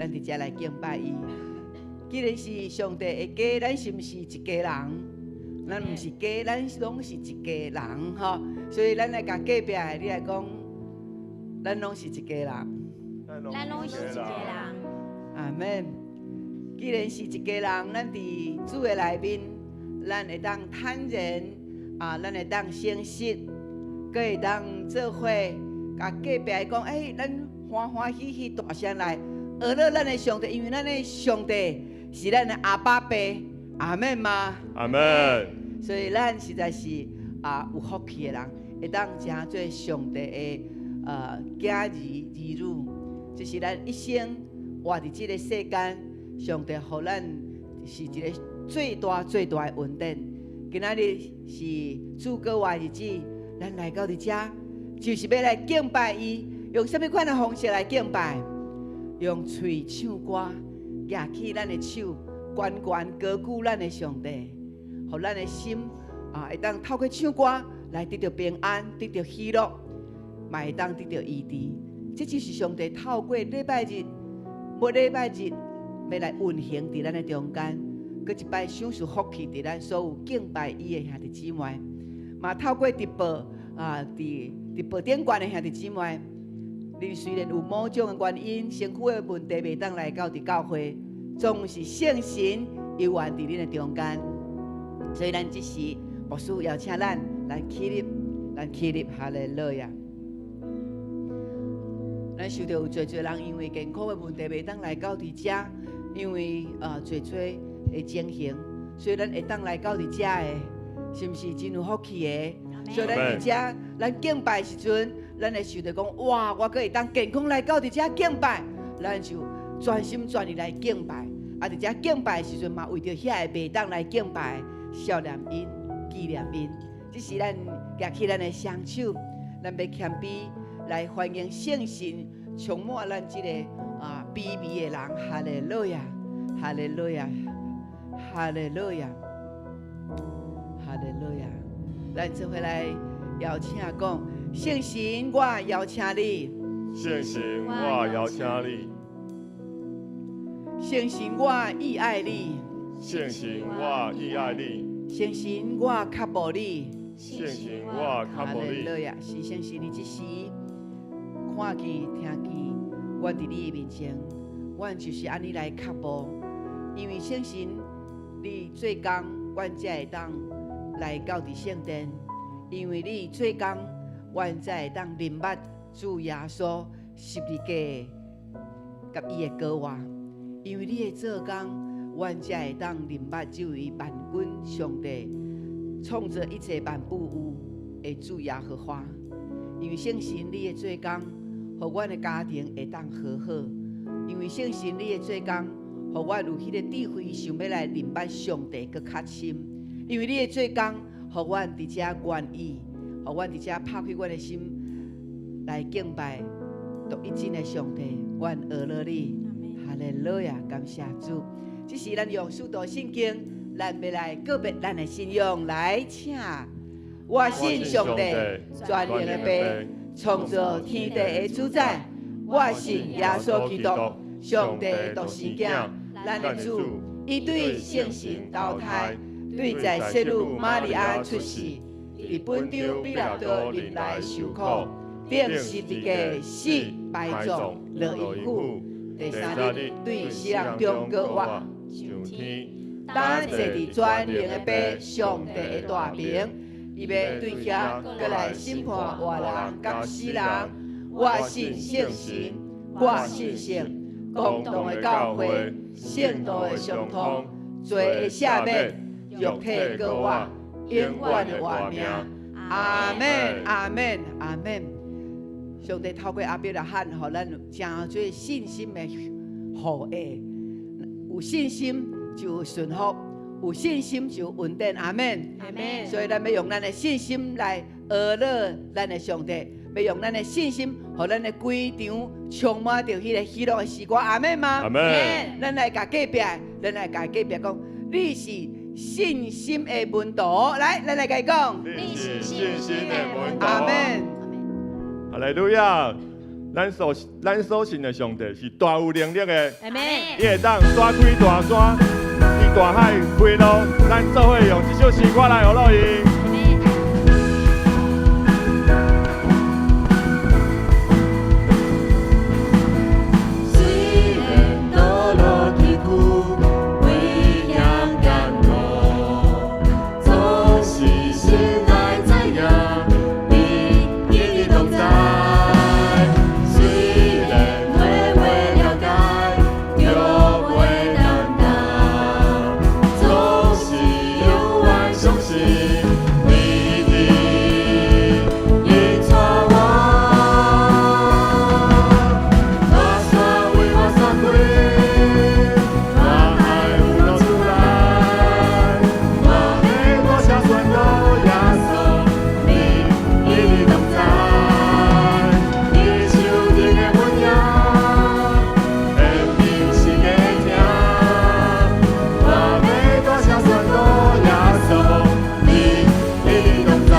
咱佇遮來敬拜伊。既然是上帝的家，咱是毋是一家人？咱毋是家，咱攏是一家人吼。所以咱來共隔壁的，你來講，咱攏是一家人。咱攏是一家人。阿門。既然是一家人，咱佇主的內面，咱會當坦然啊，咱會當誠實，閣會當做伙，共隔壁的講，欸，咱歡歡喜喜大聲來，學了咱的上帝，因為咱的上帝是咱的阿爸父，阿們嗎？阿們。所以咱實在是啊有福氣的人，會當成做上帝的囝兒兒女，這是咱一生活佇這個世間，上帝予咱是一個最大最大的恩典。今仔日是主過活日子，咱來到佇遮，就是欲來敬拜伊，用啥物款的方式來敬拜？用喙唱歌，舉起咱的手，懸懸高舉咱的上帝，予咱的心啊，會當透過唱歌來得著平安，得著喜樂，嘛會當得著醫治。這就是上帝透過禮拜日，每禮拜日欲來運行佇咱的中間，閣一擺賞賜福氣佇咱所有敬拜伊的兄弟姊妹，嘛透過直播啊，佇直播頂懸的兄弟姊妹，恁雖然有某種的原因、身軀的問題袂當來到佇教會，總是聖神猶原佇恁的中間。所以咱這時牧師邀請咱來起立，咱起立，哈利路亞。咱想著有濟濟人因為健康的問題袂當來到佇遮，因為濟濟的情形，所以咱會當來到佇遮的，是毋是真有福氣的？所以咱佇遮，咱敬拜時陣，咱會想著講，哇，我閣會當健康來到佇遮敬拜，咱就全心全意來敬拜。啊，佇遮敬拜的時陣嘛，為著遐个袂當來敬拜，惜念𪜶，紀念𪜶。這時咱舉起咱的雙手，咱欲謙卑來歡迎聖神充滿咱這個卑微的人。哈利路亞，哈利路亞，哈利路亞，哈利路亞。咱做伙來邀請講，聖神，我邀請你。聖神，我邀請你。聖神，我意愛你。聖神，我意愛你。聖神，我渴慕你。聖神，我渴慕你。哈利路亞，是聖神，你這時看見、聽見，阮佇你的面前，阮就是按呢來渴慕，因為聖神，你做工，阮才會當來到佇聖殿；因為你做工，阮才會當認捌主耶穌十字架佮伊的膏活。因為你的做工，阮才會當認捌這位萬軍上帝創造一切萬有的主耶和華。因為聖神你的做工，予阮的家庭會當和好。因為聖神你的做工，予阮有彼個智慧，想欲來認捌上帝閣較深。因為你的做工，予阮佇遮願意，予阮佇遮拍開阮的心來敬拜獨一真的上帝。阮阿羅你，哈利路亞，感謝主。這時咱用使徒信經，咱欲來告白咱的信仰，來請。我信上帝，全能的父，創造天地的主宰。我信耶穌基督，上帝的獨生囝，咱的主。伊對聖神投胎，對在聖女瑪利亞出世，佇本丟彼拉多忍耐受苦，釘十字架死埋葬，落陰府。第三日對死人中閣活，上天，擔坐佇全能的父上帝的大爿。伊欲對遐閣來審判活人佮死人。我信聖神，我信聖公同的教會，聖徒的相通，罪的赦免，肉體閣活，永遠的活命。阿們，阿們，阿們。上帝透過亞伯拉罕，予咱成做信心的後裔。有信心就有順服，有信心就有恩典。阿們。阿們。所以咱欲用咱的信心來阿羅咱的上帝，欲用咱的信心，予咱的規場充滿著彼个喜樂的詩歌。阿們嗎？阿們。咱來共隔壁，咱來共隔壁講，你是信心的門徒。來，咱來共伊講。你是信心的門徒。阿們。哈利路亞！咱所信的上帝是大有能力的，阿門。伊會當徙開大山，佇大海開路。咱做伙用這首詩歌來呵咾伊。雖然道路崎嶇，危險艱苦，總是心內知影，你一直同在。雖然袂會了解，著袂擔當，總是猶原相信你一直引帶我。大山為我徙開，大海有路出來，我欲大聲宣告耶穌，你一直同在。你手頂的雲影，顯明是的疼。我欲大聲宣告耶穌，你一直同在。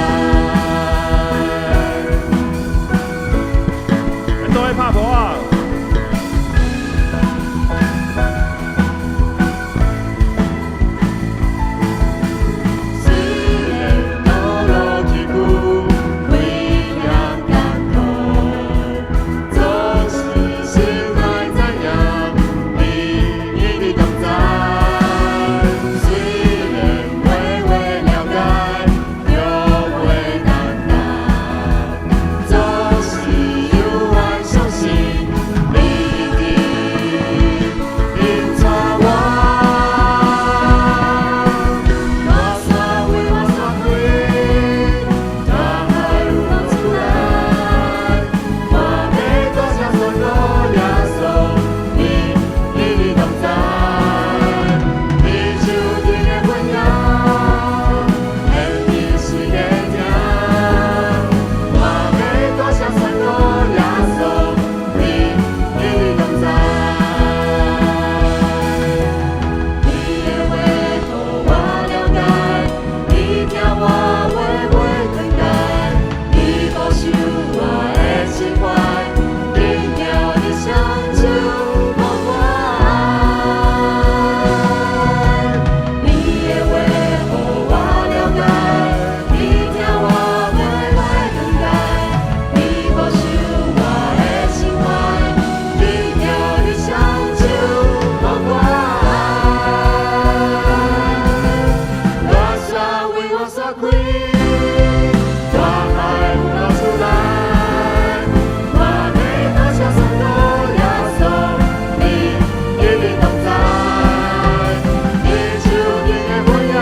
咱做伙拍鼓啊！雖然道路崎嶇，危險艱苦，總是心內知影，你一直同在。雖然袂會了解，著袂擔當，總是猶原相信你一直引帶我。大山為我徙開，大海有路出來，我欲大聲宣告耶穌，你一直同在。你手頂的雲影，顯明是的疼。我欲大聲宣告耶穌，你一直同在。你的話予我了解，你聽我話袂更改，你保守我的心懷，緊牢你雙手予我愛。你的話予我了解，你聽我話袂更改，你保守我的心懷，緊牢你雙手予我愛。大山為我徙開，大海有路出來，我欲大聲宣告耶穌，你一直同在。你手頂的雲影，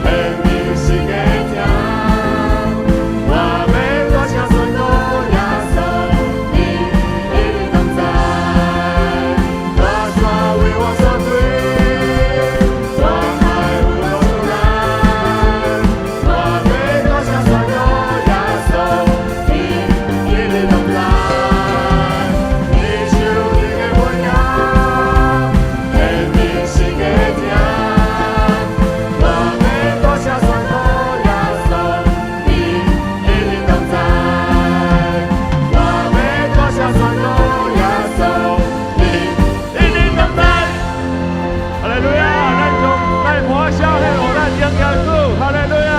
顯明是的疼。我欲大聲宣告耶穌，你一直同在。大山為我徙開，大海有路出來，我欲大聲宣告耶穌，你一直同在。你手頂的雲影，顯明是的疼。我欲大聲宣告耶穌，你一直同在。我欲大聲宣告耶穌，你一直同在。哈利路亞！咱將咱歡笑獻予咱主耶穌，哈利路亞！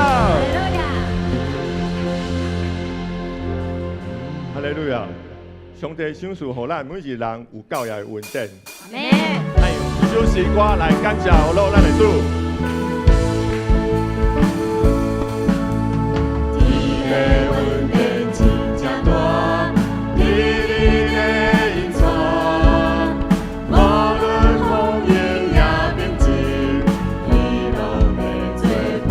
哈哈利路亞！上帝賞賜予咱每一個人有夠的恩典。利路亞。咱用這首詩歌來感謝呵咾咱的主。天的恩典真正大，你的引帶，無論風雨也平靜，伊攏會作伴。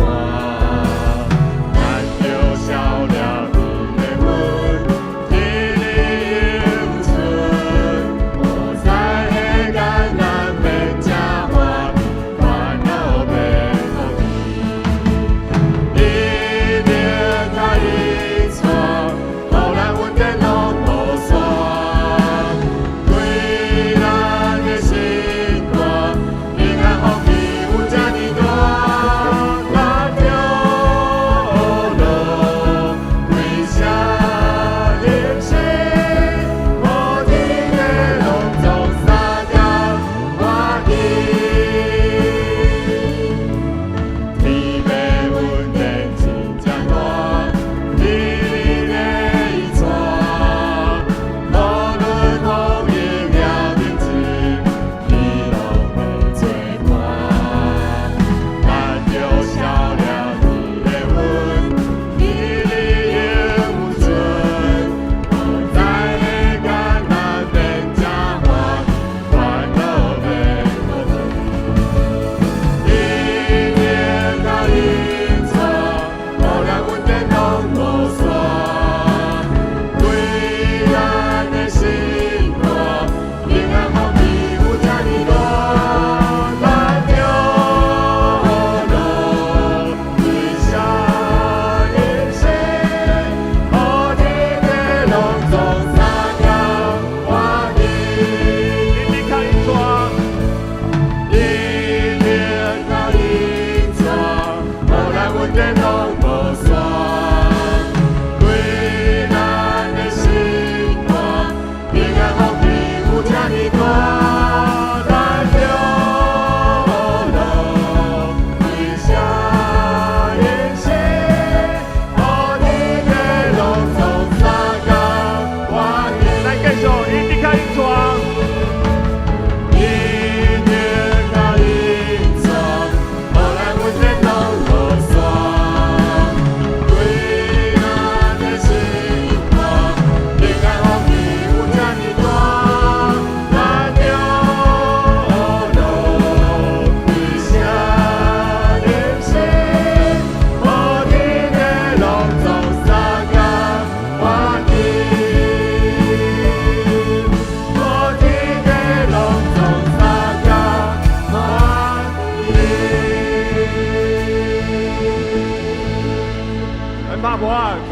咱著笑掠伊的雲，天的永存，無在彼艱難免這煩，煩惱免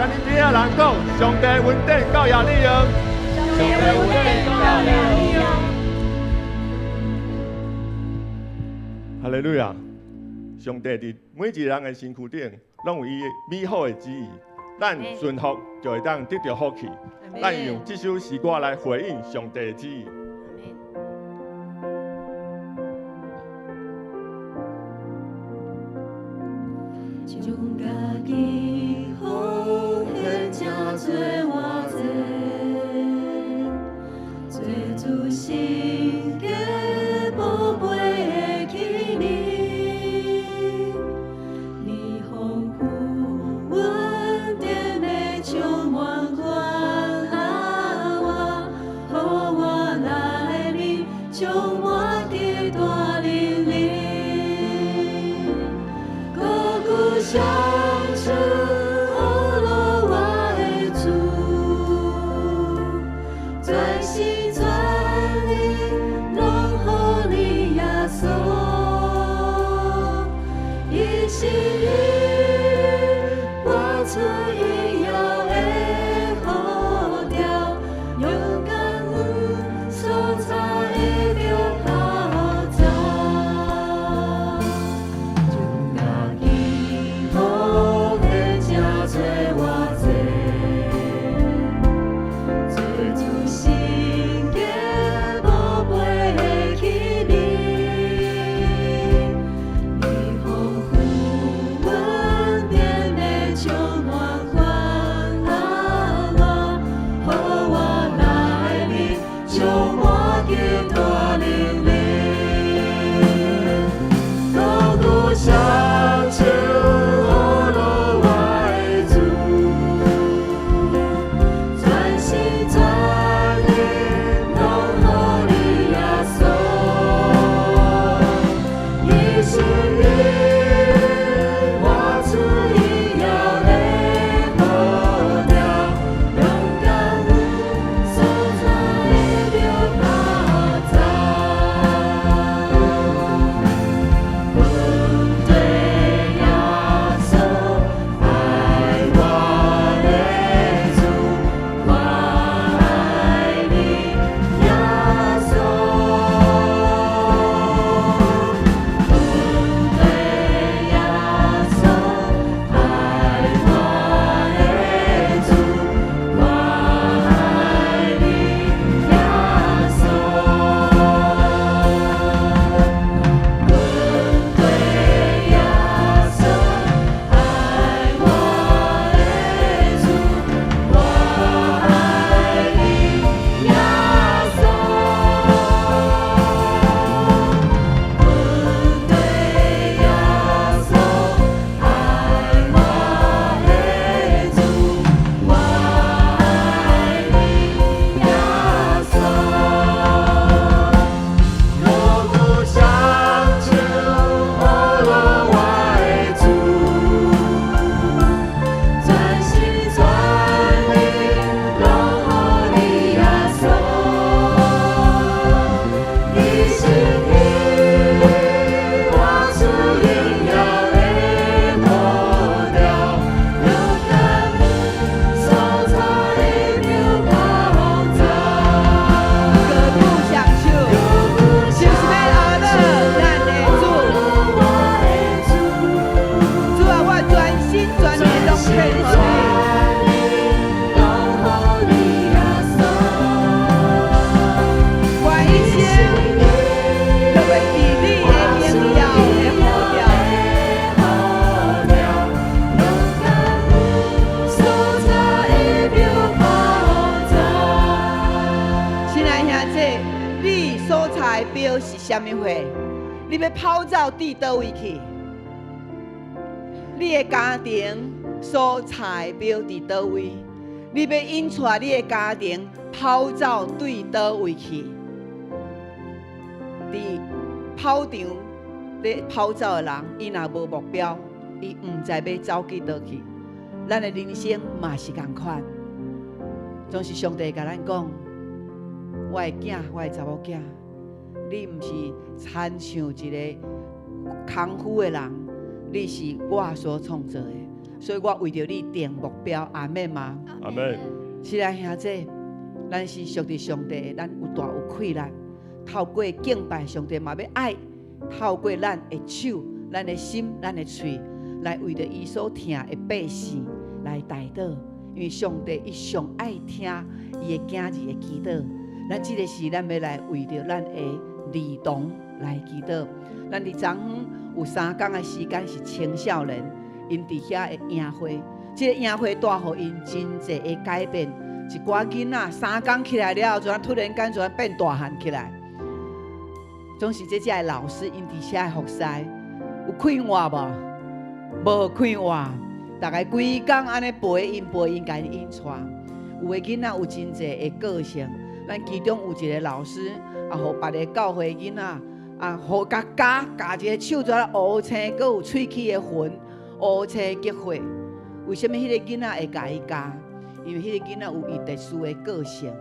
佮你边仔人讲，上帝恩典够予你用。上帝恩典够予你用。哈利路亚！上帝伫每一个人的身躯顶，攏有伊美好的旨意。咱顺服就會當得著福氣。咱用這首詩歌來回應上帝的旨意。將家己奉獻這做活祭，做主聖潔寶貝的器皿。你豐富恩典的充滿關愛我，予我內面充滿極大能力。高舉雙手，呵咾我的主，全心全意攏予你耶穌，一心意活出榮耀的呼召，用感恩所插的標跑走。將家己奉獻這做活祭，做主聖潔寶貝的器皿。你豐富恩典的充滿關愛我，予我內面充滿極大能力。高舉雙手，呵咾我的主，全心全意攏予你耶穌，一心意活出榮耀的呼召，用感恩所插的標跑走。阮對耶穌愛我的主，我愛你耶穌。阮對耶穌愛我的主，我愛你耶穌。阮對耶穌愛我的主，我愛你耶穌。阮對耶穌愛我的主，我愛你耶穌。高舉雙手，呵咾我的主，全心全意攏予你耶穌，一心意活出榮耀的呼召，用感恩所插的標跑走。高舉雙手，就是欲呵咾咱的主。我的主，主啊，我全心全意攏獻予你。攏予你耶穌。我一生都欲佇你的榮耀的呼召。用感恩所插的標跑走。親愛兄弟，你所插的標是啥物貨？你欲跑走佇佗位去？你的家庭所插的標佇佗位？你欲引帶你的家庭跑走對佗位去？佇跑場咧跑走的人，伊若無目標，伊毋知欲走去佗去。咱的人生嘛是仝款，總是上帝共咱講：我的囝，我的查某囝，你毋是親像一个空虛的人，你是我所創造的。所以我為著你定目標，阿們嗎？阿們。是啊，兄弟，咱是屬佇上帝，咱有大有氣力，透過敬拜上帝嘛欲愛，透過咱的手、咱的心、咱的喙，來為著伊所疼的百姓來代禱。因為上帝伊上愛聽伊的囝兒的祈禱。咱這个時，咱欲來為著咱的兒童來祈禱。咱佇昨昏有3工的時間是青少年，𪜶佇遐的營會，這个營會帶予𪜶真濟的改變。一寡囡仔3工起來了後，就突然間就變大漢起來。總是這遮的老師，𪜶佇遮服侍，有快活無？無快活，逐家規工按呢陪𪜶陪𪜶，共𪜶帶。有的囡仔有真濟的個性，咱其中有一个老師，啊，予別个教會囡仔，啊，予共咬咬一个手跩烏青，閣有喙齒的痕，烏青結血。為啥物彼个囡仔會共伊咬？因為彼个囡仔有伊特殊的個性。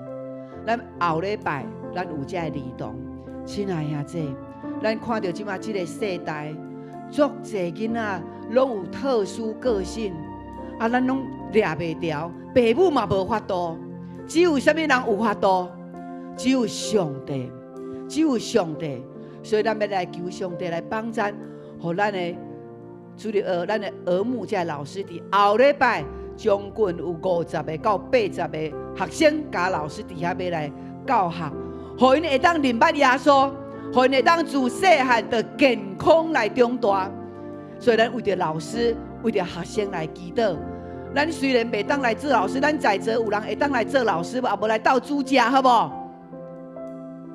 咱後禮拜咱有遮个兒童，親愛兄弟，咱看著這馬這个世代，足濟囡仔攏有特殊個性，啊，咱攏掠袂牢，爸母嘛無法度，只有啥物人有法度？只有上帝，只有上帝。所以咱欲來求上帝來幫贊，予咱的主日學，咱的兒牧遮老師佇後禮拜將近有50個到80個學生佮老師佇遐欲來教學，予𪜶會當認捌耶穌，予𪜶會當自細漢就健康來長大。所以咱為著老師，為著學生來祈禱。咱雖然袂當來做老師，咱在座有人會當來做老師無？啊無來鬥主教好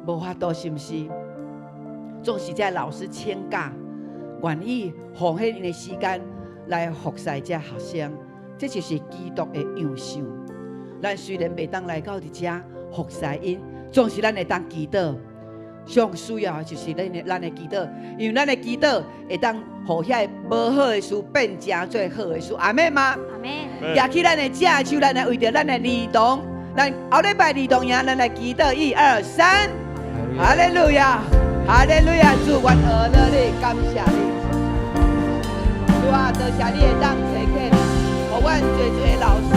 無？無法度是毋是？總是遮老師請假，願意奉獻𪜶的時間來服侍遮學生，這就是基督的樣式。咱雖然袂當來到佇遮服侍𪜶，總是咱會當祈禱。上需要的就是咱的祈禱，因為咱的祈禱會當予遐个無好的事變成做好的事。阿們嗎？阿們。舉起咱的正手，咱來為著咱的兒童，咱後禮拜兒童營，咱來祈禱，一二三，哈利路亞，哈利路亞，主，阮阿樂你，感謝你，主啊，多謝你會當差遣，予阮濟濟的老師，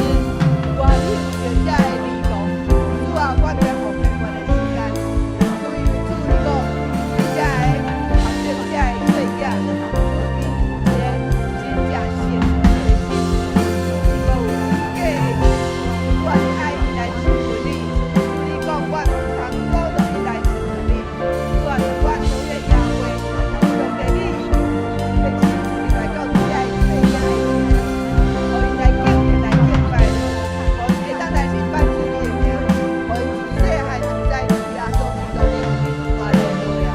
願意為著遮的兒童，主啊，我欲奉獻阮的時間，主因為主你講，遮的學生，遮的細囝，主𪜶有一个真正善良的心，伊閣有假的心，主啊，你愛𪜶來親近你，主你講阮毋通阻擋𪜶來親近你，主啊，阮做這營會，上帝你的親自來到遮的細囝的面前，予𪜶來敬虔來敬拜你，予𪜶會當來認捌主你的名，予𪜶自細漢就知主耶穌基督的名，哈利路亞。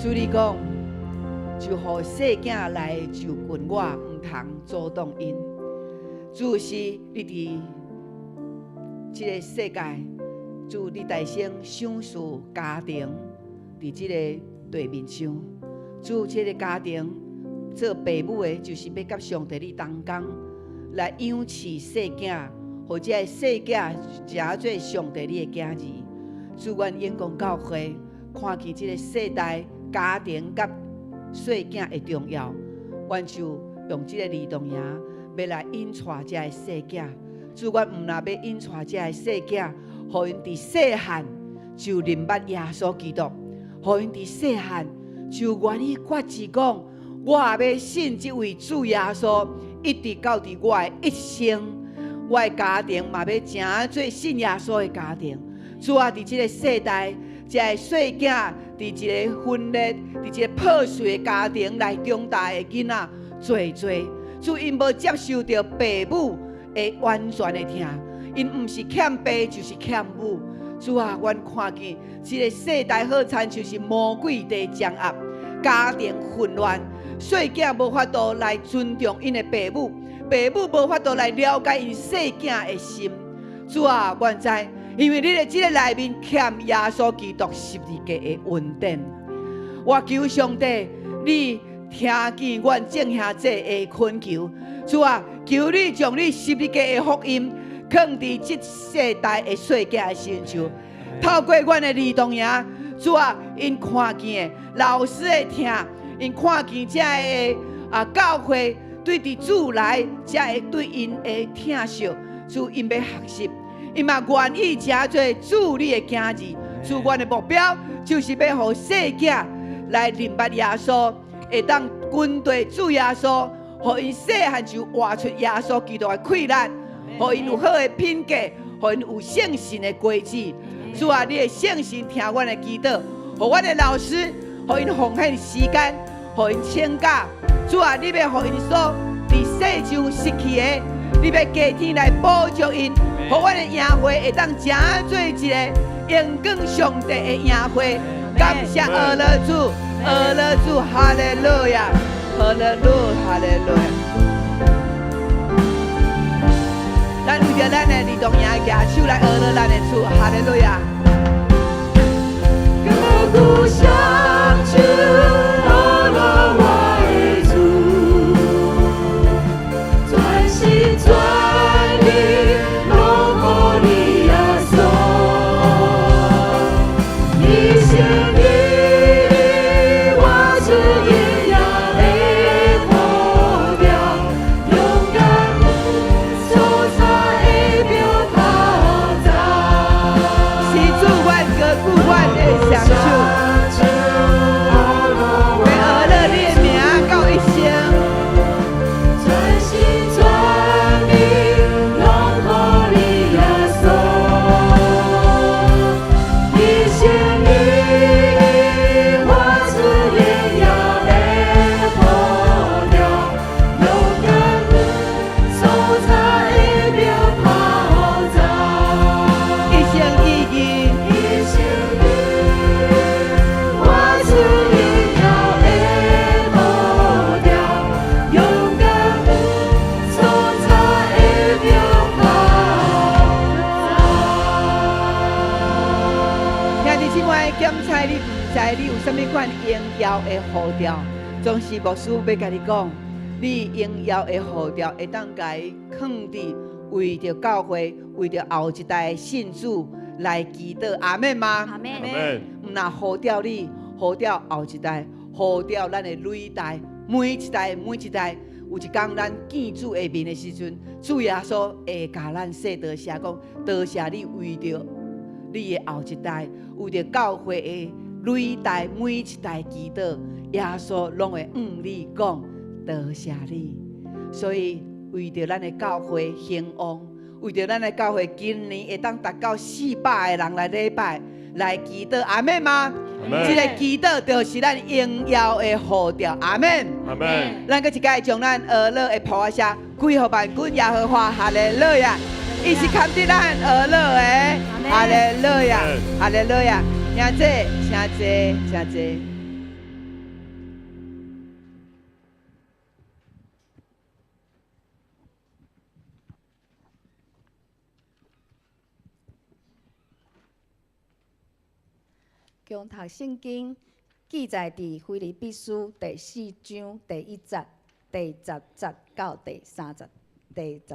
主你講，就予細囝來就近我，毋通阻擋𪜶。主是你佇這个世界，主你代先賞賜家庭，佇這个地面上，主這个家庭做爸母的，就是欲佮上帝你同工來養飼細囝，予這个細囝成做上帝你的囝兒。主阮永光教會看見這个世代家庭佮細囝的重要，阮就用這个兒童營欲來引帶這个細囝。主，阮毋若欲引帶這個細囝，予𪜶佇細漢就認捌耶穌基督，予𪜶佇細漢就願意決志講，我欲信這位主耶穌，一直到佇我的一生，我的家庭嘛欲成做信耶穌的家庭。主啊，佇這个世代，這个細囝佇一个分裂、佇一个破碎的家庭來長大的囡仔，濟濟，主𪜶無接受著爸母的完全的疼，𪜶毋是欠爸就是欠母。主啊，阮看見這个世代好親像是魔鬼佇掌握，家庭混亂，細囝無法度來尊重𪜶的爸母，爸母無法度來了解𪜶細囝的心。主啊，阮知，因為你的這个內面欠耶穌基督十字架的恩典。我求上帝，你聽見阮眾兄弟的懇求。主啊，求你將你十字架的福音囥佇這世代的細囝的身上，透過阮的兒童營，主啊，𪜶看見的老師的疼， 𪜶看見這个啊教會對佇主來，才會對𪜶的疼惜，主𪜶欲學習，𪜶嘛願意成做主你的囝兒。主，阮的目標就是欲予細囝來認捌耶穌，會當跟隨主耶穌，予𪜶細漢就活出耶穌基督的氣力，予𪜶有好的品格，予𪜶有聖神的果子。主啊，你的聖神聽阮的祈禱，予阮的老師，予𪜶奉獻時間，予𪜶請假。主啊，你欲予𪜶所佇世上失去的，你欲加添來補足𪜶，予阮的營會會當成做一个榮光上帝的營會。感謝阿樂主，阿樂主，哈利路亞，哈利路，哈利路亞。咱為著咱的兒童營舉手來阿樂咱的主，哈利路亞。高舉雙手，阿樂我的主，全心全意攏予你耶穌，一心一意活出榮耀的呼召，勇敢所在的標跑走。是主，阮高舉阮的雙手，欲阿樂你的名到一生。全心全意攏予你耶穌，一心一意活出榮耀的呼召，勇敢所在的標跑走。一心一意，一心一意活出榮耀的呼召，勇敢所在的標跑走。兄弟姊妹，檢查你毋知你有啥物款榮耀的呼召，總是牧師欲共你講，你榮耀的呼召會當共伊囥佇為著教會、為著後一代信主來祈禱，阿們嗎？阿們。阿們。毋若呼召你，呼召後一代，呼召咱的累代，每一代每一代，有一工咱見主的面的時陣，主耶穌會共咱說多謝，講多謝你為著你的後一代，為著教會的累代每一代祈禱，耶穌攏會向你講多謝你。所以為著咱的教會興旺，為著咱的教會今年會當達到400個人來禮拜來祈禱，阿們嗎？阿們。這个祈禱就是咱榮耀的呼召，阿們。阿們。咱閣一擺將咱阿樂的噗仔聲歸予萬軍耶和華，哈利路亞！伊是堪得咱阿樂的，哈利路亞，哈利路亞！請坐，請坐，請坐。共讀聖經記載佇腓立比書第四章第一節、第十節到第十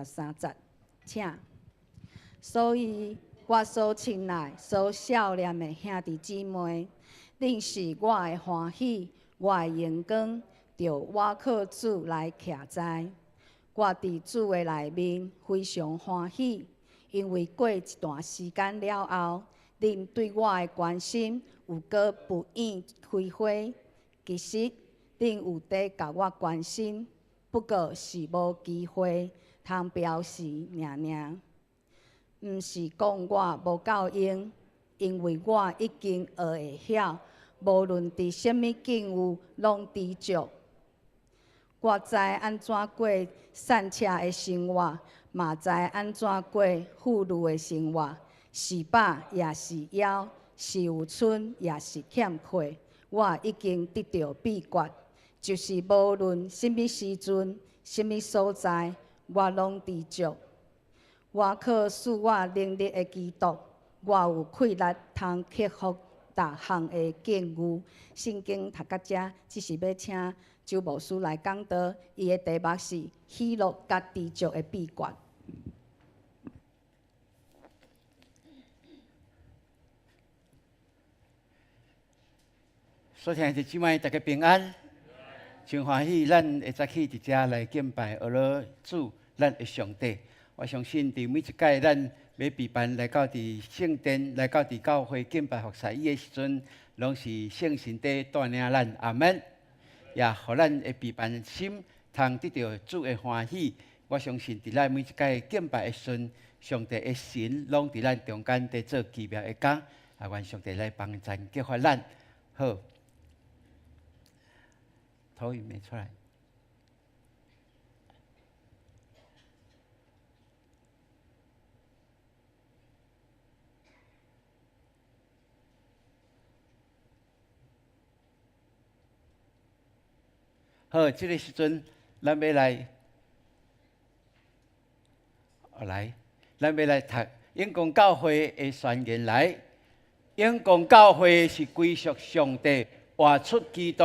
三節，請。所以，我所親愛、所數念的兄弟姊妹，恁是我的歡喜，我的榮光，著倚靠主來徛在。我佇主的內面非常歡喜，因為過一段時間了後，恁對我的關心有閣不厭開花。其實，恁有佇共我關心，不過是無機會通表示爾爾。毋是講我無夠用，因為我已經學會曉，無論佇啥物境遇，攏知足。我知按怎過散赤的生活，嘛知按怎過富裕的生活。是飽也是枵，是有賰也是欠缺，我已經得著秘訣，就是無論啥物時陣、啥物所在，我攏知足。我靠賜我能力的基督，我有氣力通克服逐項的境遇。聖經讀到遮，只是欲請周牧師來講道，伊的題目是喜樂佮知足的秘訣。所親愛的姊妹，大家平安。真歡喜，咱會早起佇遮來敬拜阿羅主，咱的上帝。我相信佇每一屆咱欲備辦來到佇聖殿，來到佇教會敬拜服侍伊的時陣，攏是聖神佇帶領咱，阿門。也予咱的備辦心通得著主的歡喜。我相信佇咱每一屆敬拜的時陣，上帝的神攏佇咱中間佇做奇妙的工。啊，願上帝來幫贊激發咱。好，投影沒出來。好，這個時陣，咱欲來，來，咱欲來讀永光教會的宣言來。永光教會是歸屬上帝，活出基督，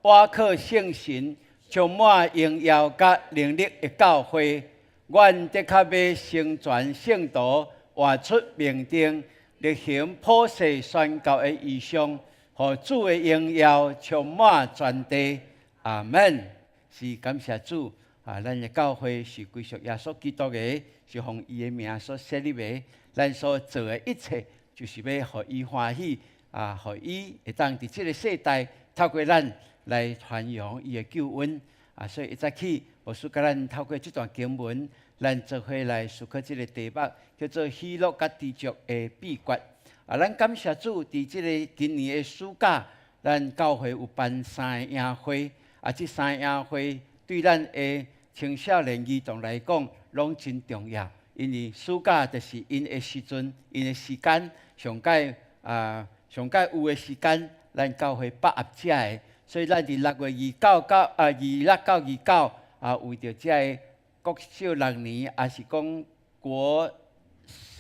倚靠聖神，充滿榮耀佮能力的教會。阮的確欲成全聖徒，活出命定，力行普世宣教的異象，予主的榮耀充滿全地。阿門。是感謝主啊！咱的教會是歸屬耶穌基督的，是奉伊的名所設立的。咱所做的一切，就是欲予伊歡喜啊！予伊會當佇這个世代透過咱來傳揚伊的救恩啊！所以一早起，牧師共咱透過這段經文，咱做伙來思考這个題目，叫做喜樂佮知足的秘訣啊！咱感謝主，佇這个今年的暑假，咱教會有辦三个營會。啊，這三個營會對咱的青少年兒童來講，攏真重要。因為暑假就是𪜶的時陣，𪜶的時間上蓋啊，上蓋有的時間，咱教會把握這个。所以咱佇6月29到啊26到29啊，為著這个國小六年，抑是講國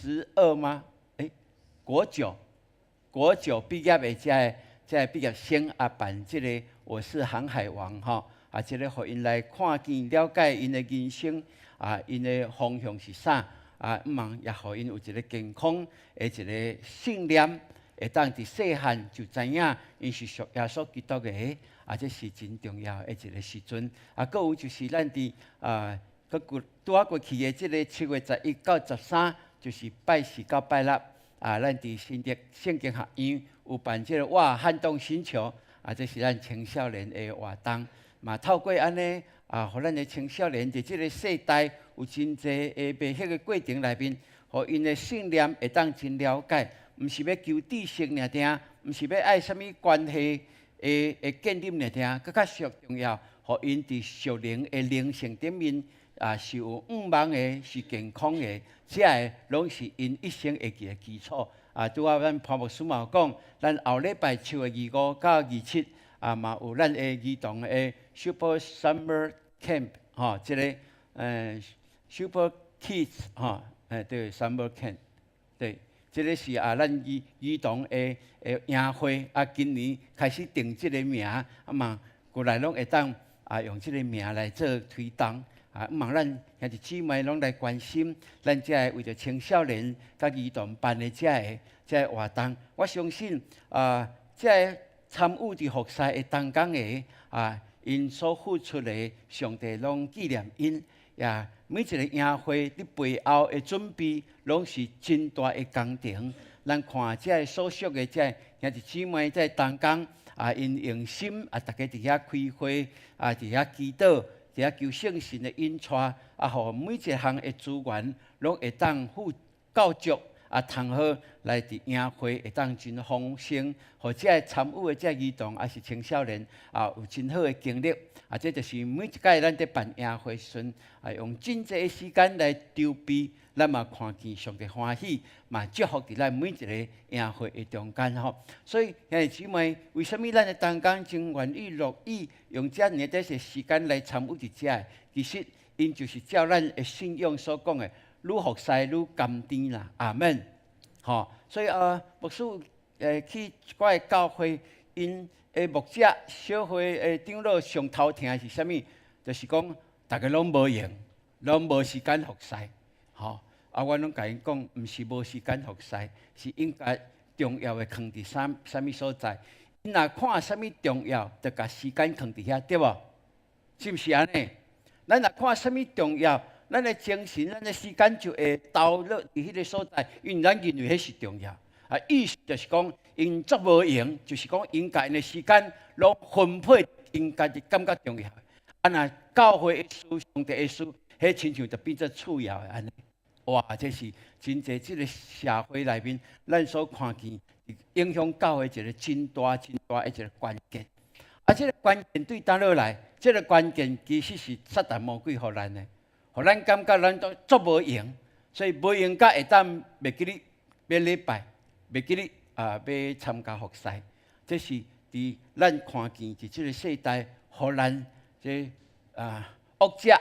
12嗎？欸，國九，國九畢業的這个這个畢業生啊，辦這个我是航海王吼，啊，這个予𪜶來看見了解𪜶的人生啊，𪜶的方向是啥啊？毋茫也予𪜶有一个健康的一个信念，會當佇細漢就知影𪜶是屬耶穌基督的，啊，這是真重要的一个時陣。啊，閣有就是咱佇啊，閣過拄仔過去的這个7月11到13，就是拜四到拜六啊，咱佇新竹聖經學院有辦這个哇撼動星球。啊，這是咱青少年的活動，嘛透過按呢啊，予咱的青少年佇這个世代有真濟的迷惑的過程內面，予𪜶的信念會當真了解，毋是欲求知識爾爾，毋是欲愛啥物關係的的建立爾爾，閣較上重要，予𪜶佇屬靈的靈性頂面啊，是有向望的，是健康的，這个攏是𪜶一生會記的基礎。啊，拄仔咱潘牧師嘛有講，咱後禮拜7月25到27啊，嘛有咱的兒童的 Super Summer Camp 吼，這个Super Kids 吼，對，Summer Camp，對，這个是啊，咱兒兒童的的營會啊，今年開始定這个名，啊嘛，過來攏會當啊用這个名來做推動。啊，毋茫咱兄弟姊妹攏來關心，咱這个為著青少年佮兒童辦的這个這个活動，我相信啊，這个參與佇服侍的同工的啊，𪜶所付出的，上帝攏紀念𪜶。也每一个營會佇背後的準備，攏是真大的工程。咱看這个所屬的這个兄弟姊妹這个同工啊，𪜶用心啊，逐家佇遐開會啊，佇遐祈禱。佇遐求聖神的引帶，啊，予每一項的資源攏會當付夠足，啊，通好來佇營會會當真豐盛，予這个參與的這个兒童抑是青少年啊，有真好的經歷。啊，這就是每一擺咱佇辦營會時陣，啊，用真濟的時間來籌備，咱嘛看見上帝歡喜，嘛祝福佇咱每一个營會的中間吼。所以兄弟姊妹，為啥物咱的同工真願意樂意用遮爾濟時間來參與佇遮？其實，𪜶就是照咱的信仰所講的，愈服侍愈甘甜啦。阿門。吼，所以啊，牧師去一寡教會，𪜶的牧者、小會的長老上頭疼的是啥物？就是講，逐家攏無閒，攏無時間服侍。吼，啊，我攏共𪜶講，毋是無時間服侍，是應該重要的囥佇啥啥物所在。𪜶若看啥物重要，就共時間囥佇遐，對無？是毋是按呢？咱若看啥物重要，咱的精神、咱的時間就會投落佇彼個所在，因為咱認為彼是重要。啊，意思就是講，𪜶足無閒，就是講𪜶共𪜶的時間攏分配𪜶家己感覺重要。啊，若教會的事、上帝的事，彼親像就變做次要的按呢。哇，這是真濟這個社會內面，咱所看見影響教會一個真大、真大的一個關鍵。啊，這個關鍵對佗落來？這個關鍵其實是撒旦魔鬼予咱的，予咱感覺咱都足無閒，所以無閒甲會當袂記得欲禮拜，袂記得啊欲參加服侍。這是佇咱看見佇這個世代，予咱這啊惡者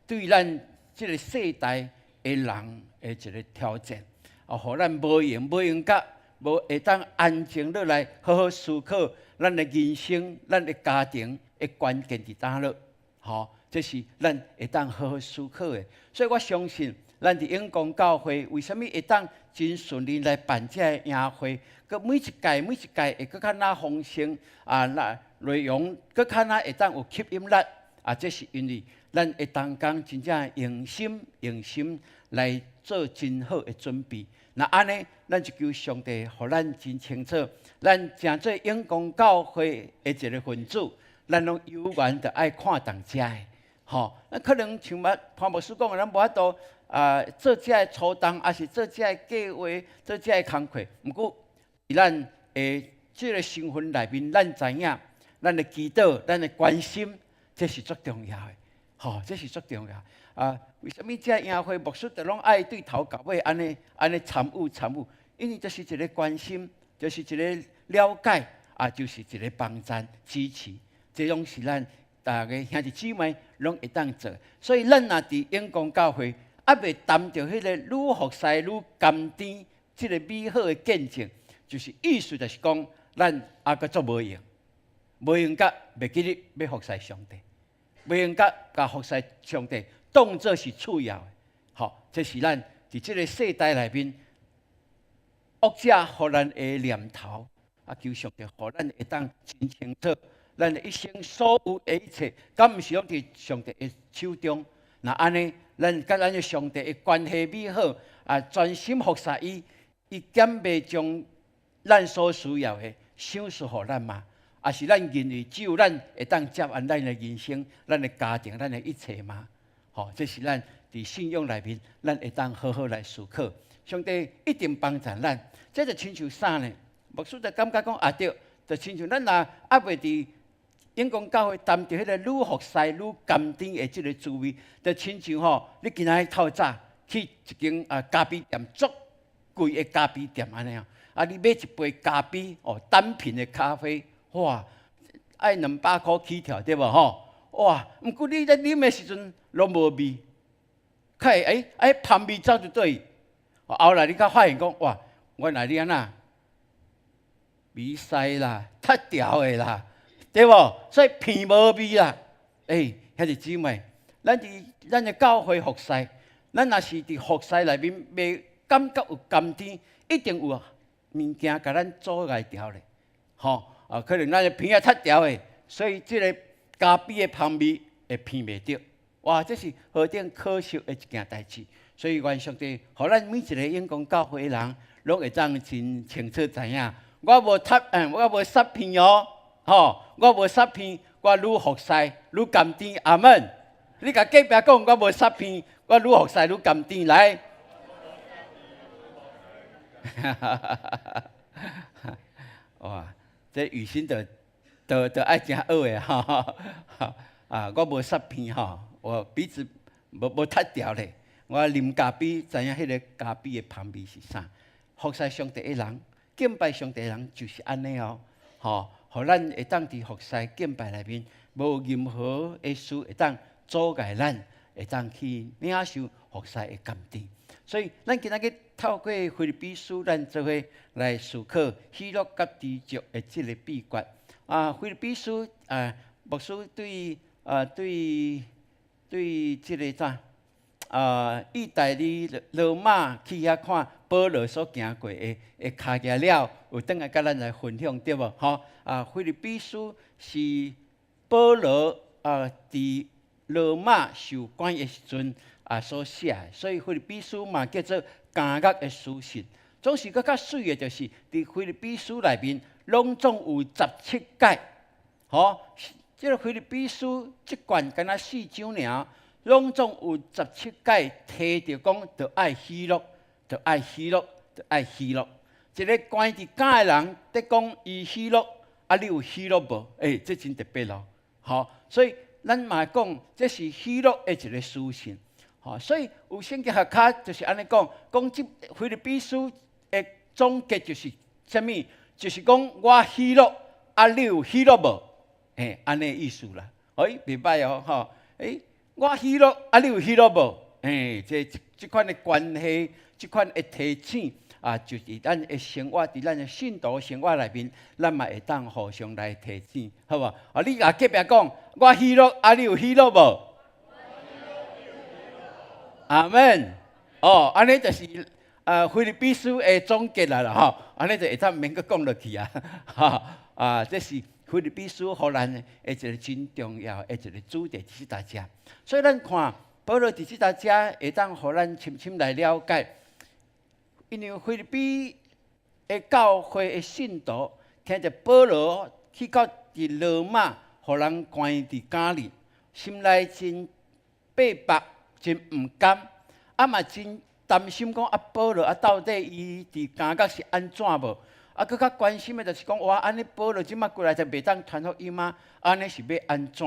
對咱這個世代的人的一個挑戰，啊，予咱無閒無閒甲無會當安靜落來，好好思考咱的人生、咱的家庭的關鍵佇佗落，吼，這是咱會當好好思考的。所以我相信，咱佇永光教會為啥物會當真順利來辦這个營會？閣每一屆每一屆會閣較若豐盛啊，那內容閣較若會當有吸引力啊！這是因為咱會當講真正用心用心來做真好的準備。若按呢，咱就求上帝予咱真清楚，咱成做永光教會的一個分子，咱攏有緣就愛看重這个，吼。那可能像捌潘牧師講的，咱無法度啊做這个粗重，抑是做這个計劃，做這个工課。毋過，佇咱的這個身份內面，咱知影，咱的祈禱，咱的關心，這是足重要的，吼，這是足重要。啊，為啥物這營會牧師就攏愛對頭到尾按呢按呢參與參與？因為這是一個關心，就是一個了解，啊，就是一個幫贊支持，這攏是咱逐个兄弟姊妹攏會當做。所以咱若佇永光教會，猶未擔著彼個愈服侍愈甘甜，這個美好的見證，就是意思就是講，咱猶閣足無閒，無閒甲袂記得欲服侍上帝，無閒甲共服侍上帝當做是次要的，吼，這是咱佇這個世代內面惡者予咱的念頭，啊，求上帝予咱會當真清楚，咱的一生所有的一切，敢毋是攏佇上帝的手中？若按呢，咱佮咱的上帝的關係美好，啊，專心服侍伊，伊敢袂將咱所需要的賞賜予咱嗎？抑是咱認為只有咱會當接案咱的人生、咱的家庭、咱的一切嗎？吼，這是咱佇信仰內面，咱會當好好來思考。上帝一定幫助咱。這就親像啥呢？牧師就感覺講啊對，就親像咱若猶未佇永光教會擔著彼個愈服侍愈甘甜的這個滋味，就親像吼，你今仔日透早去一間啊咖啡店，足貴的咖啡店按呢啊，啊你買一杯咖啡哦，單品的咖啡，哇，愛200箍起跳對無吼？哇，毋過你咧啉的時陣攏無味，較會欸欸香味走佇佗去？後來你才發現講，哇，原來你按怎鼻塞啦、脫掉的啦，對無？所以鼻無味啦。欸，兄弟姊妹，咱佇咱的教會服侍，咱若是佇服侍內面袂感覺有甘甜，一定有物件共咱阻礙著咧，吼啊，可能咱的鼻仔脫掉的，所以這個咖啡的香味會鼻袂著。哇，這是何等可惜的一件代誌。所以願上帝，予咱每一個永光教會的人，攏會當真清楚知影，我無脫，我無殺鼻哦，吼，我無殺鼻，我愈服侍愈甘甜，阿門。你共隔壁講，我無殺鼻，我愈服侍愈甘甜，來。哇，這雨欣就就就愛誠學的吼，啊，我無殺鼻吼，我鼻子無無脫掉咧。我啉咖啡，知影彼个咖啡的香味是啥。服侍上帝的人，敬拜上帝的人就是按呢哦，吼，予咱會當佇服侍敬拜內面，無任何的事會當阻礙咱，會當去領受服侍的甘甜。所以，咱今仔日透過腓立比書，咱做伙來思考喜樂佮知足的這个秘訣。啊，腓立比書啊，牧師對啊對對這个啥？啊！意大利羅馬去遐看保羅所行過的的跤跡了，有轉來佮咱來分享對無？吼！啊，腓立比書是保羅啊，佇羅馬受關的時陣啊所寫的，所以腓立比書嘛叫做監獄的書信。總是閣較媠的，就是佇腓立比書內面，攏總有十七屆，吼，這個腓立比書這卷敢若四章爾，攏總有十七屆提著講，著愛喜樂，著愛喜樂，著愛喜樂。一個關佇監的人，佇講伊喜樂，啊，你有喜樂無？欸，這真特別咯，吼，所以咱嘛講，這是喜樂的一個書信，吼，所以有聖經學家就是按呢講，講這腓立比書的總結就是啥物？就是講我喜樂，啊，你有喜樂無？欸，按呢意思啦。欸，袂䆀哦，吼，欸，我喜樂，啊，你有喜樂無？欸，這這款的關係，這款的提醒啊，就是咱的生活，佇咱的信徒生活內面，咱嘛會當互相來提醒，好無？啊，你共隔壁講，我喜樂，啊，你有喜樂無？阿門。哦，按呢就是腓立比書的總結啦吼，按呢就會當免閣講落去啊，哈啊，這是腓立比書予咱的一個真重要的一個主題，佇這遮。所以咱看保羅佇這遮會當予咱深深來了解，因為腓立比的教會的信徒聽著保羅去到佇羅馬，予人關佇監裡，心內真逼迫，真毋甘，啊嘛真擔心講啊，保羅啊，到底伊佇監獄是按怎無？啊，閣較關心的就是講，哇，按呢保羅這馬過來就袂當傳福音嗎？按呢是欲按怎？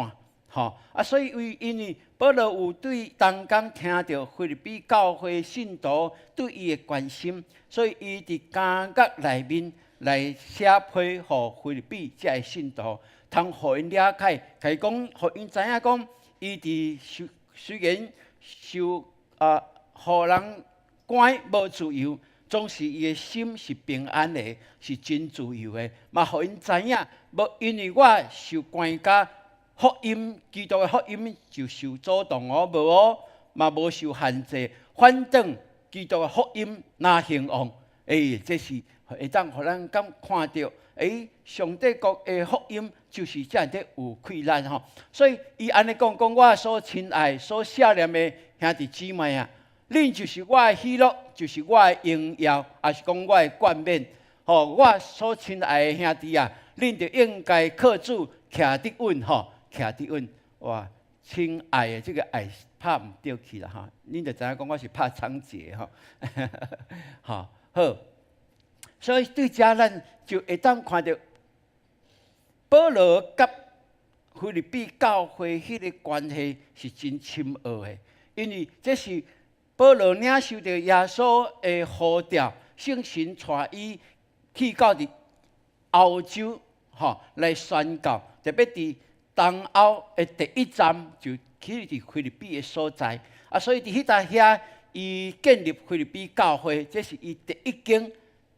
吼啊，所以為因為保羅有對當工聽著腓立比教會信徒對伊的關心，所以伊佇監獄內面來寫批予腓立比這个信徒，通予𪜶了解，共伊講，予𪜶知影講，伊佇受雖然受啊，予人關無自由，總是伊的心是平安的，是真自由的。嘛，予𪜶知影，無因為我受關佮福音，基督的福音就受阻擋哦，無哦，嘛無受限制，反轉基督的福音若興旺，欸，這是會當予咱感看著，欸，上帝國的福音就是遮爾的有氣力吼。所以伊按呢講，講我所親愛、所惜念的兄弟姊妹啊，恁就是我的喜樂，就是我的榮耀，抑是講我的冠冕。吼，我所親愛的兄弟啊，恁就應該靠主徛得穩吼，徛得穩。哇，親愛的這個愛拍毋著去啦吼，恁就知影講我是拍倉頡吼。吼好，所以對遮咱就會當看著保羅佮腓立比教會彼個關係是真深奧的，因為這是保羅領受著耶穌的呼召，聖神帶伊去到佇歐洲吼來宣教，特別佇東歐的第一站就去佇腓立比的所在，啊，所以佇彼搭遐，伊建立腓立比教會，這是伊第一間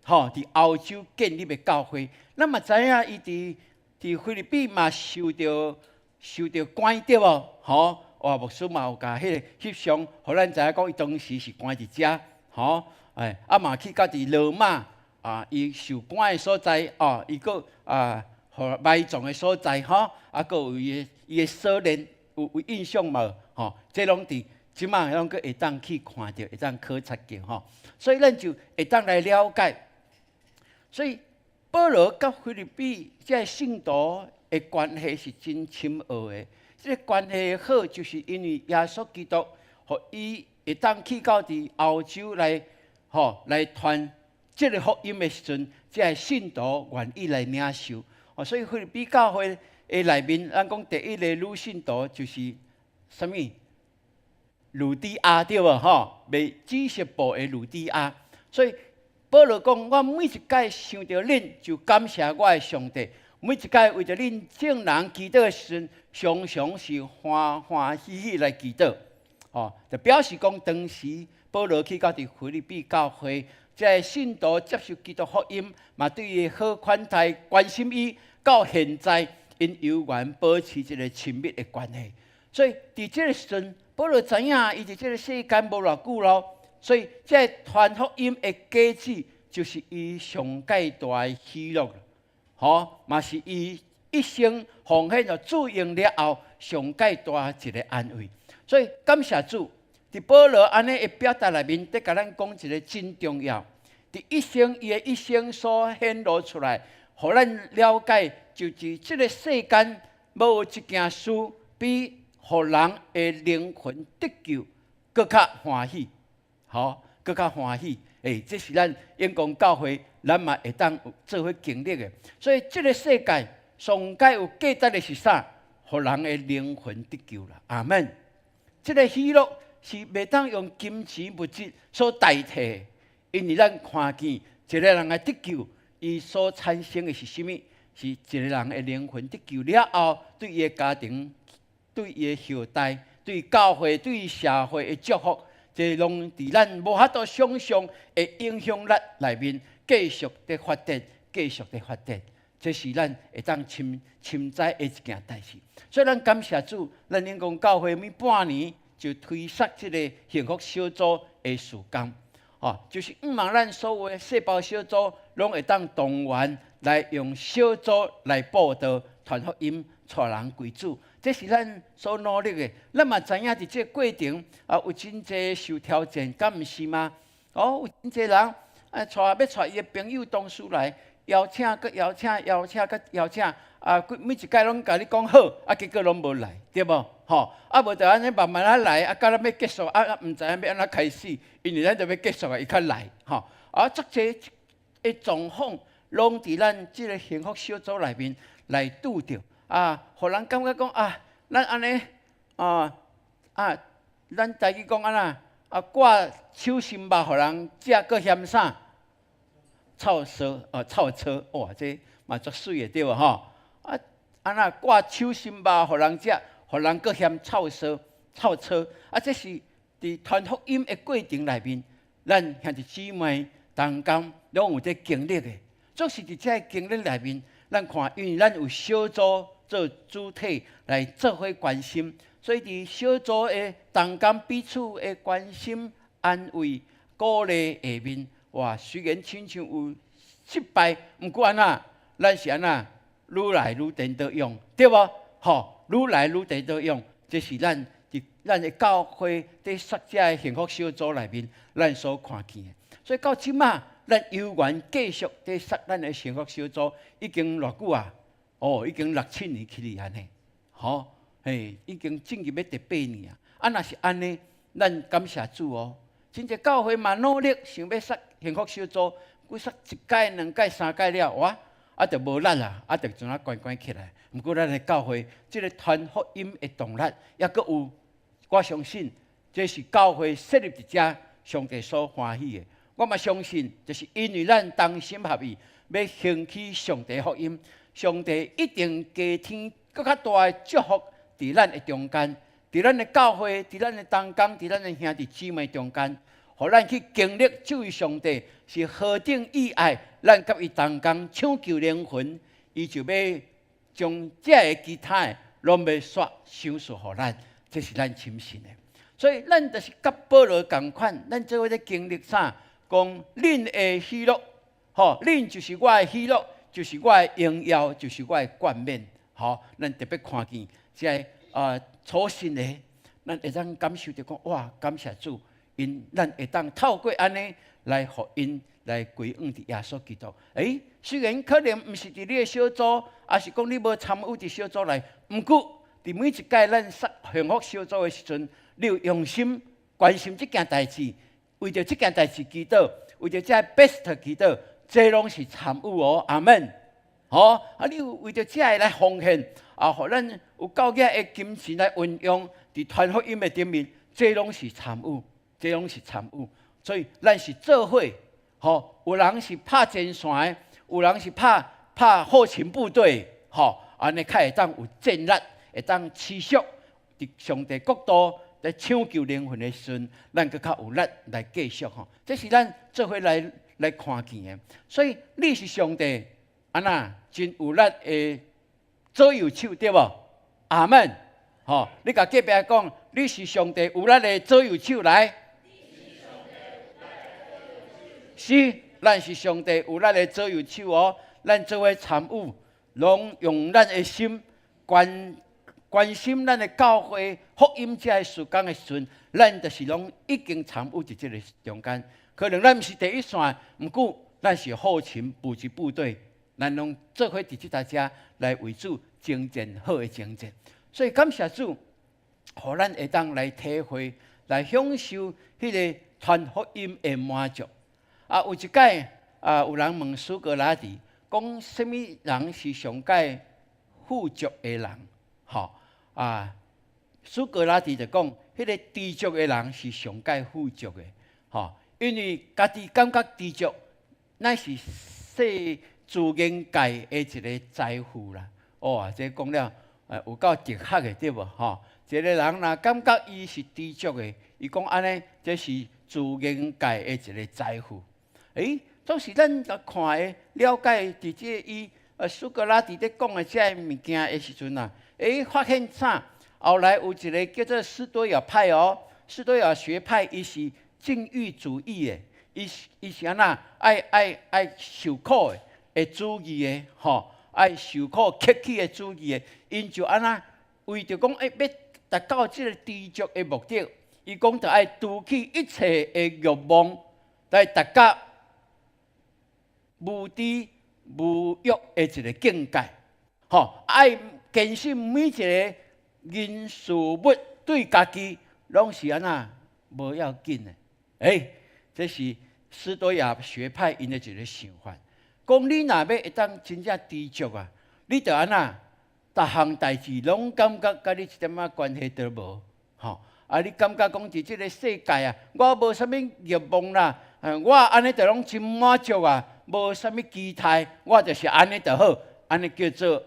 吼佇歐洲建立的教會。咱嘛知影，伊佇腓立比嘛受著關對無？吼，哇，牧師嘛有共彼個翕相，予咱知影講伊當時是關佇遮，吼，哎，啊嘛去到佇羅馬啊，伊受關的所在，哦，伊閣啊，予埋葬的所在，吼，啊，閣有伊的鎖鏈，有印象無？吼，這攏佇這馬攏閣會當去看著，會當考察著吼，所以咱就會當來了解。所以保羅佮腓立比這个信徒的關係是真深奧的。這個關係好，就是因為耶穌基督，予伊會當去到佇歐洲來，吼來傳這个福音的時陣，這个信徒願意來領受。哦，所以腓立比教會的內面，咱講第一個女信徒就是啥物？呂底亞對無？吼，賣紫色布的呂底亞。所以保羅講，我每一擺想著恁，就感謝我的上帝。每一擺為著恁眾人祈禱的時陣，常常是歡歡喜喜來祈禱。吼，就表示講當時保羅去到佇腓立比教會，這个信徒接受基督福音，嘛對伊好款待，關心伊，到現在𪜶猶原保持一個親密的關係。所以佇這个時陣，保羅知影伊佇這个世間無偌久咯，所以這个傳福音的果子，就是伊上蓋大的喜樂，吼，嘛是伊一生奉獻予主用了後，上蓋大一个安慰。所以感謝主，佇保羅按呢的表達內面，佇共咱講一个真重要。佇一生伊的一生所顯露出來，予咱了解，就是這个世間無有一件事比予人的靈魂得救閣較歡喜，吼，閣較歡喜。欸，這是咱永光教會，咱嘛會當做伙經歷的。所以，這个世界上蓋有價值的是啥？予人的靈魂得救啦。阿門。這个喜樂是袂當用金錢物質所代替的，因為咱看見一个人的得救，伊所產生的是啥物？是一个人的靈魂得救了後，對伊的家庭、對伊的後代、對教會、對社會的祝福。這攏佇咱無法度想象的影響力內面，繼續佇發展，繼續佇發展。這是咱會當深深知的一件代誌。所以咱感謝主，咱永光教會每半年就推設這个幸福小組的事工，哦，就是向望咱所有的細胞小組攏會當動員來用小組來佈道、傳福音、帶人歸主。這是咱所努力的。咱嘛知影佇這个過程啊，有真濟受挑戰，敢毋是嗎？哦，有真濟人啊，帶欲帶伊的朋友同事來邀請，閣邀請，邀請，閣邀請，啊，每一擺攏共你講好，啊，結果攏無來，對無？吼，啊，無就按呢慢慢仔來，啊，到咱欲結束，啊，毋知影欲按怎開始，因為咱就欲結束啊，伊較來，吼，啊，足濟的狀況，攏佇咱這个幸福小組內面來拄著。啊，予人感覺講啊，咱按呢啊啊，咱台語講按怎啊，掛手心肉予人食，閣嫌啥？臭臊哦，臭臊哇，這嘛足媠的對無吼？啊，按怎掛手心肉予人食，予人閣嫌臭臊、臭臊啊！這是佇傳福音的過程內面，咱兄弟姊妹同工攏有這經歷的。總是佇這个經歷內面，咱看，因為咱有小組做主體來做伙關心，所以佇小組的同工彼此的關心、安慰、鼓勵下面，哇！雖然親像有失敗，毋過按怎，咱是按怎愈來愈顛倒勇，對無？吼，愈來愈顛倒勇，這是咱佇咱的教會佇設這个幸福小組內面，咱所看見的。所以到這馬，咱猶原繼續佇設咱的幸福小組，已經偌久啊？哦，已經六七年去哩按呢，吼，嘿，已經進入欲第八年啊。啊，若是按呢，咱感謝主哦。真濟教會嘛努力想欲設幸福小組，閣設一屆、兩屆、三屆了，哇，啊，就無力啦，啊，就陣仔關關起來。毋過咱的教會，這个傳福音的動力，猶閣有。我相信，這是教會設立佇遮，上帝所歡喜的。我嘛相信，就是因為咱同心合意，欲興起上帝福音。上帝一定加添閣較大的祝福佇咱的中間，佇咱的教會，佇咱的同工，佇咱的兄弟姊妹中間，予咱去經歷這位上帝是何等意愛，咱佮伊同工搶救靈魂，伊就欲將這个其他的攏欲煞賞賜予咱，這是咱深信的。所以咱就是佮保羅仝款，咱做伙咧經歷啥？講恁的喜樂，吼，恁就是我的喜樂。就是我的榮耀，就是我的冠冕，吼！咱特別看見這个初信的，咱會當感受著講，哇！感謝主，𪜶咱會當透過按呢來予𪜶來歸向佇耶穌基督。欸，雖然可能毋是佇你的小組，抑是講你無參與佇小組內，毋過佇每一屆咱設幸福小組的時陣，你有用心關心這件代誌，為著這件代誌祈禱，為著這個 best 祈禱。這攏是參與哦，阿門。吼，啊，你有為著這个來奉獻，啊，予咱有夠額的金錢來運用佇傳福音的頂面，這攏是參與，這攏是參與。所以咱是做伙，吼，有人是拍前線的，有人是拍拍後勤部隊，吼，按呢較會當有戰力，會當持續佇上帝國度來搶救靈魂的時陣，咱閣較有力來繼續吼。這是咱做伙來來看見的，所以你是上帝按怎真有力的左右手對無？阿門。吼，你共隔壁講，你是上帝有力的左右手來。是，咱是上帝有力的左右手哦。咱做伙參與，攏用咱的心關關心咱的教會福音這个事工的時陣，咱就是攏已經參與佇這个中間。可能咱毋是第一線，毋過咱是後勤補給部隊，咱攏做伙佇這搭遮來為主征戰好的征戰。所以感謝主，予咱會當來體會、來享受彼个傳福音的滿足。啊，有一擺啊，有人問蘇格拉底，講啥物人是上蓋富足的人？吼啊，蘇格拉底就講，彼个知足的人是上蓋富足的，吼，因為家己感覺知足，乃是世自然界的一個財富啦。哦，這講了，有夠哲學的對無？吼，一個人若感覺伊是知足的，伊講按呢，這是自然界的一個財富。欸，總是咱來看的了解，佇這个伊蘇格拉底咧講的這个物件的時陣啊，欸，發現啥？後來有一個叫做斯多亞派哦，斯多亞學派，伊是禁欲主義的，伊是按怎愛受苦的，的主義的，吼，愛受苦克己的主義的，𪜶就按怎為著講欸，欲達到這個知足的目的，伊講著愛除去一切的欲望，來達到無知無欲的一個境界，吼，愛堅信每一個人事物對家己攏是按怎無要緊的。欸，這是斯多亞學派𪜶的一個想法，講你若欲會當真正知足啊，你著按怎，逐項代誌攏感覺佮你一點仔關係都無，吼。啊，你感覺講佇這個世界啊，我無啥物欲望啦，我按呢就攏真滿足啊，無啥物期待，我就是按呢就好，按呢叫做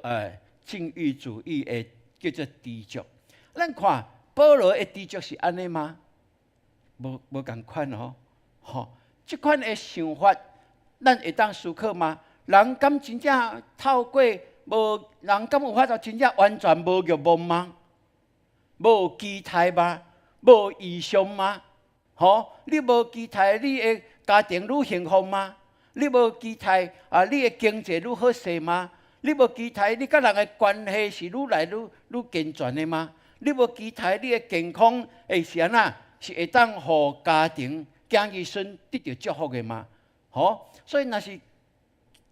禁欲主義的叫做知足。咱看保羅的知足是按呢嗎？無仝款哦，吼，這款的想法，咱會當思考嗎？人敢真正透過無人敢有法度真正完全無欲望嗎？無期待嗎？無異想嗎？吼，你無期待，你的家庭愈幸福嗎？你無期待啊，你的經濟愈好勢嗎？你無期待，你佮人的關係是愈來愈健全的嗎？你無期待，你的健康會是按怎？是會當予家庭、子兒孫得著祝福的嗎？吼，所以若是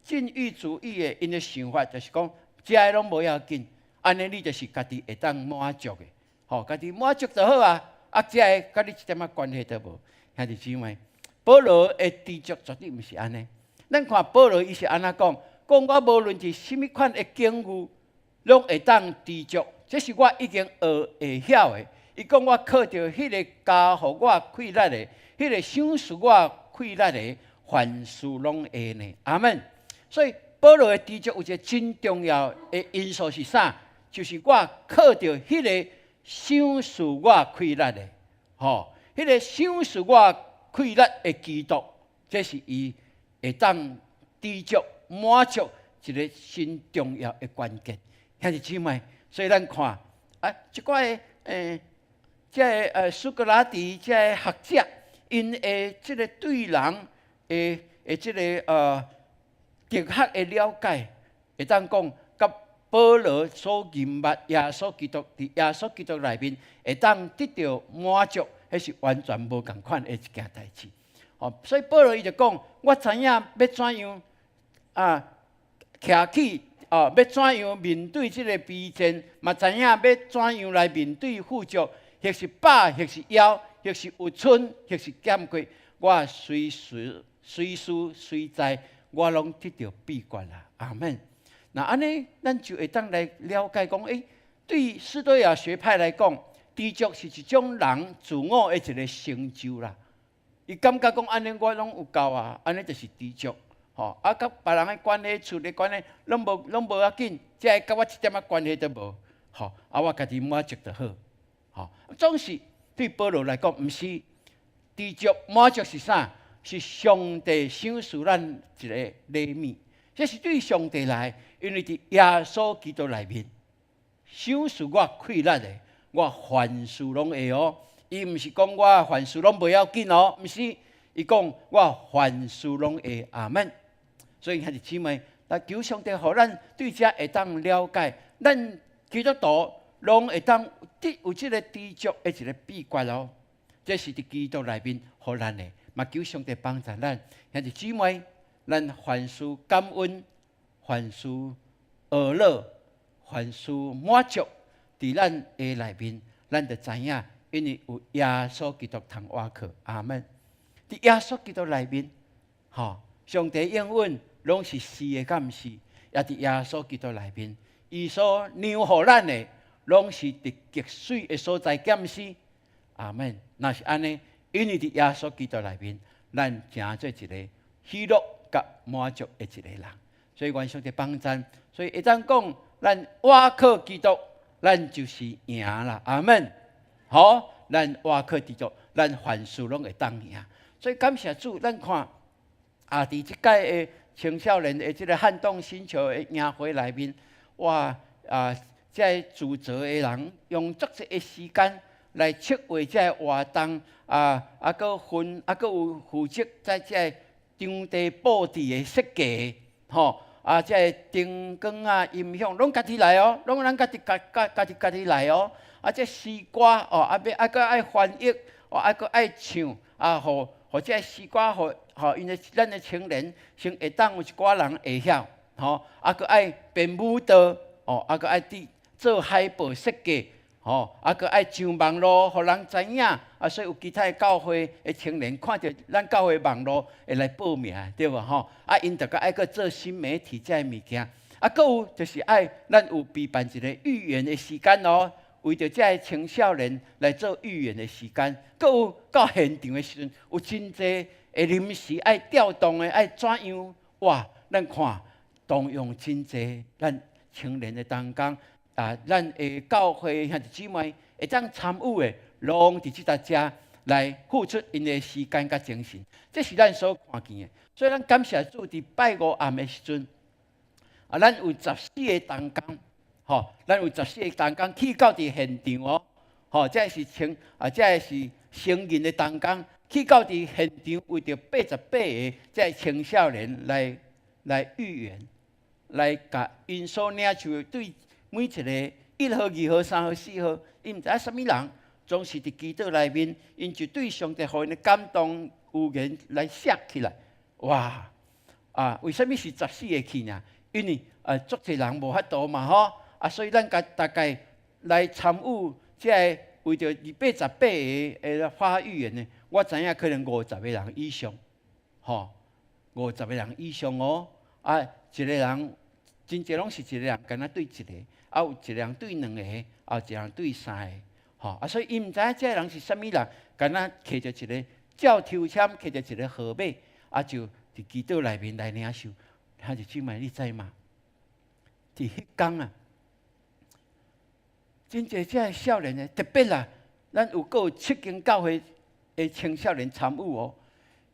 禁欲主義的，𪜶的想法就是講，這个攏無要緊，按呢你就是家己會當滿足的，吼，家己滿足就好啊。啊，這个佮你一點仔關係都無，兄弟姊妹，保羅的知足絕對毋是按呢。咱看保羅伊是按怎講？講我無論是啥物款的境遇，攏會當知足。這是我已經學會曉的。伊講我靠著彼个加予我氣力的，彼个賞賜我氣力的，凡事攏會呢。阿門。所以保羅的知足有一個真重要的因素是啥？就是我靠著彼个賞賜我氣力的，吼，彼个賞賜我氣力的基督，這是伊會當知足滿足一個真重要的關鍵。兄弟姊妹，所以咱看啊，這寡的這个蘇格拉底這个學者，𪜶的這個對人的這個哲學的了解，會當講，佮保羅所認捌耶穌基督佇耶穌基督內面會當得著滿足，彼是完全無仝款的一件代誌。哦，所以保羅伊就講，我知影欲怎樣啊，徛起哦，欲怎樣面對這個卑賤，嘛知影欲怎樣來面對富足，或是飽，或是枵，或是有春，或是儉缺，我隨時隨事隨在，我攏得著秘訣啦。阿門。那按呢，咱就會當來了解講，欸，對斯多亞學派來講，知足是一種人自我的一個成就啦。伊感覺講按呢我攏有夠啊，按呢就是知足，吼啊，佮別人的關係、厝的關係，攏無要緊，這个佮我一點仔關係都無，吼啊，我家己滿足就好，吼。總是對保羅來講，毋是知足滿足是啥？是上帝賞賜咱一個禮物，這是對上帝來，因為佇耶穌基督內面賞賜我氣力的，我凡事攏會哦。伊毋是講我凡事攏無要緊哦，毋是，伊講我凡事攏會。阿門。所以兄弟姊妹，來求上帝予咱對這會當了解，咱基督徒攏會當得有這个知足的一个秘訣哦。這是佇基督內面予咱的，嘛求上帝幫助咱。兄弟姊妹，咱凡事感恩，凡事喜樂，凡事滿足，佇咱的內面，咱就知影，因為有耶穌基督通倚靠。阿門。佇耶穌基督內面，吼，上帝應允攏是是的，敢毋是？也佇耶穌基督內面，伊所讓予咱的，攏是佇極媠的所在，敢毋是？阿門。若是按呢，因為佇耶穌基督內面，咱成做一个喜樂佮滿足的一个人。所以願上帝幫贊。所以會當講，咱倚靠基督，咱就是贏啦。阿門。好，咱倚靠基督，咱凡事攏會當贏。所以感謝主，咱看啊，佇這屆的青少年的這个撼動星球的營會內面，哇啊，這个主責的人用足濟的時間來策劃這个活動，啊啊，閣分啊，閣有負責在這个場地布置的設計，吼啊，這个燈光啊、音響攏家己來哦，攏咱家己家家家己家己來哦。啊，這詩歌哦，啊欲啊閣愛翻譯，哦啊閣愛唱，啊，予予這个詩歌，予予𪜶的咱的青年先會當有一寡人會曉，吼，啊閣愛編舞蹈，哦，啊閣愛佇做海報設計，吼，啊閣愛上網路，予人知影，啊，所以有其他的教會的青年看著咱教會網路會來報名，對無吼？啊，𪜶就閣愛閣做新媒體這个物件，啊，閣有就是愛咱有備辦一个預言的時間哦。為著這个青少年來做預言的時間，閣有到現場的時陣，有真濟的臨時愛調動的，愛怎樣？哇！咱看動用真濟咱青年的同工啊，咱的教會兄弟姊妹會當參與的，攏佇這搭遮來付出𪜶的時間佮精神，這是咱所看見的。所以咱感謝主，佇拜五暗的時陣，啊，咱有14個同工。吼，咱有十四个同工去到佇現場哦，吼，這是青啊，這是成人的同工去到佇現場，為著88個這个青少年來來預言，來共𪜶所領受的對每一个1號、2號、3號、4號，𪜶毋知影啥物人，總是佇祈禱內面，𪜶就對上帝予𪜶的感動預言來寫起來。哇！啊，為啥物是十四个去呢？因為啊，足濟人無法度嘛，吼。啊，所以咱共大概來參與這个為著288個來發預言的，我知影可能50個人以上，吼，50個人以上哦。啊，一個人真濟攏是一個人，敢若對一個，啊有一個人對兩個，啊有一個人對三個，吼。啊，所以伊毋知影這个人是啥物人，敢若摕著一个照抽籤，摕著一个號碼，啊就佇祈禱內面來領受。兄弟姊妹，你知嗎？佇彼工啊！真濟這个少年的，特別啦，咱有閣有七間教會的青少年參與哦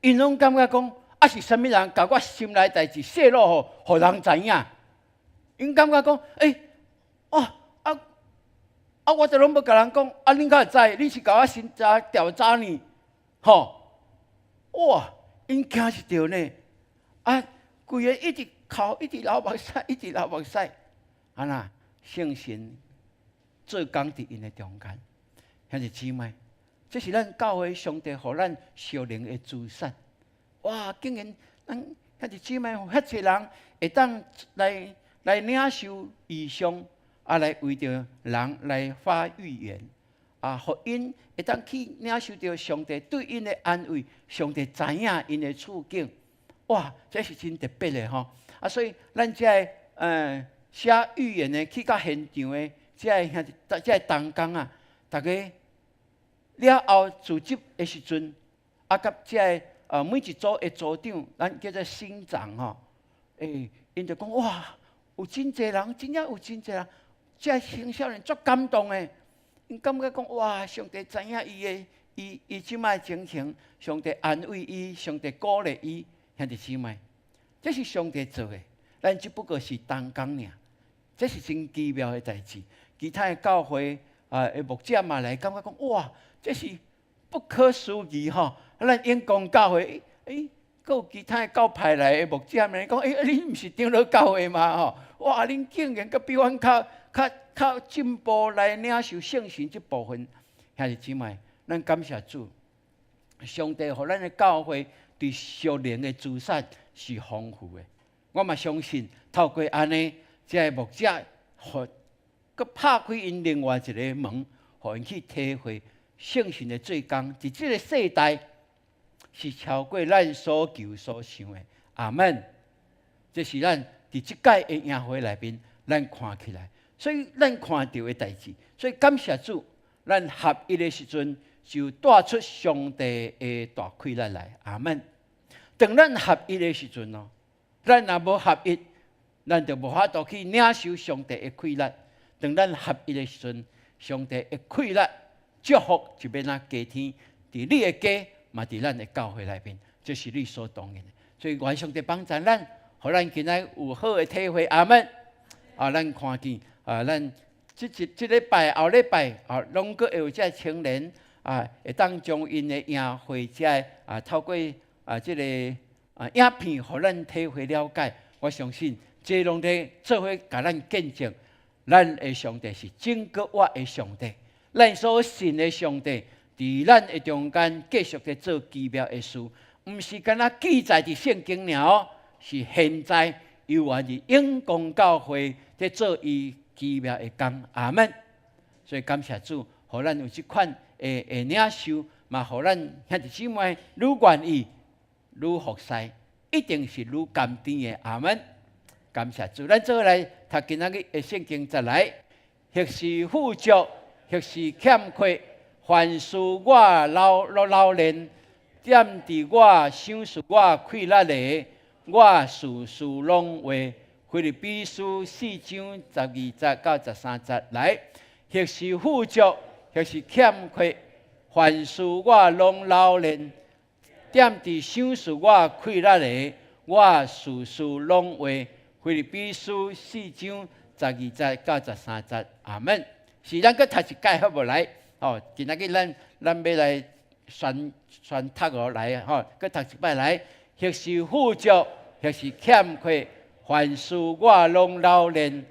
，𪜶攏感覺講，啊是啥物人共我心內代誌泄露予予人知影？𪜶感覺講，欸，哦，啊啊，我都攏無共人講，啊，恁敢會知？你是共我審查調查呢？吼！哇，𪜶驚一著呢，啊，規个一直哭，一直流目屎，一直流目屎，啊那聖神做工佇𪜶的中間，兄弟姊妹，這是咱教會上帝予咱屬靈的資產。哇！竟然咱兄弟姊妹有遐濟人會當來來領受異象，啊，來為著人來發預言，啊，予𪜶會當去領受著上帝對𪜶的安慰，上帝知影𪜶的處境。哇！這是真特別的吼。啊，所以咱這个寫預言的去到現場的。這个兄弟，這个同工啊，逐家了後組織的時陣，啊，佮這个每一組的組長，咱叫做省長吼，欸，𪜶就講哇，有真濟人，真正有真濟人，這个青少年足感動的，𪜶感覺講哇，上帝知影伊的，伊伊這擺情形，上帝安慰伊，上帝鼓勵伊，兄弟姊妹，這是上帝做的，咱只不過是同工爾，這是真奇妙的代誌。其他的教會啊，的牧者嘛來感覺講，哇，這是不可思議吼！咱永光教會，欸，閣有其他的教派來的牧者來講，欸，恁毋是長老教會嗎？吼，哇，恁竟然閣比阮較較較進步來領受聖神這部分。兄弟姊妹，咱感謝主，上帝予咱的教會佇屬靈的資產是豐富的。我嘛相信，透過按呢，這个牧者，予閣拍開𪜶另外一个門，予𪜶去體會聖神的做工，佇這个世代是超過咱所求所想的。阿門。這是咱佇這屆的營會內面，咱看起來，所以咱看著的代誌。所以感謝主，咱合一的時陣，就帶出上帝的大氣力來。阿門。當咱合一的時陣哦，咱若無合一，咱就無法度去領受上帝的氣力。當咱合一的時陣，上帝的氣力祝福就欲若加添佇你的家，嘛佇咱的教會內面，這是理所當然的。所以願上帝幫助咱，予咱今仔有好的體會。阿門。啊，咱看見啊，咱這一這禮拜、後禮拜啊，攏閣會有這青年啊，會當將𪜶的營會這啊，透過啊這个啊影片，予咱體會了解。我相信這攏咧做伙共咱見證，咱的上帝是真閣活的上帝，咱所信的上帝，佇咱的中間繼續咧做奇妙的事，毋是干焦記載佇聖經爾哦，是現在猶原佇永光教會咧做伊奇妙的工。阿門。所以感謝主，予咱有這款的領受，嘛予咱兄弟姊妹愈願意愈服侍，一定是愈甘甜的。阿門。感謝主，咱做伙來讀今仔日的聖經節來，或是富足，或是欠缺，凡事我攏老練，踮佇我賞賜我氣力的，我事事攏會。腓立比書4章12節到13節來，或是富足，或是欠缺，凡事我攏老練，踮佇賞賜我氣力的，我事事攏會。腓立比書4章12節到13節，阿門。是咱閣讀一擺好無來？吼，今仔日咱欲來宣宣讀哦來吼，閣讀一擺來。或是富足，或是欠缺，凡事我攏老練，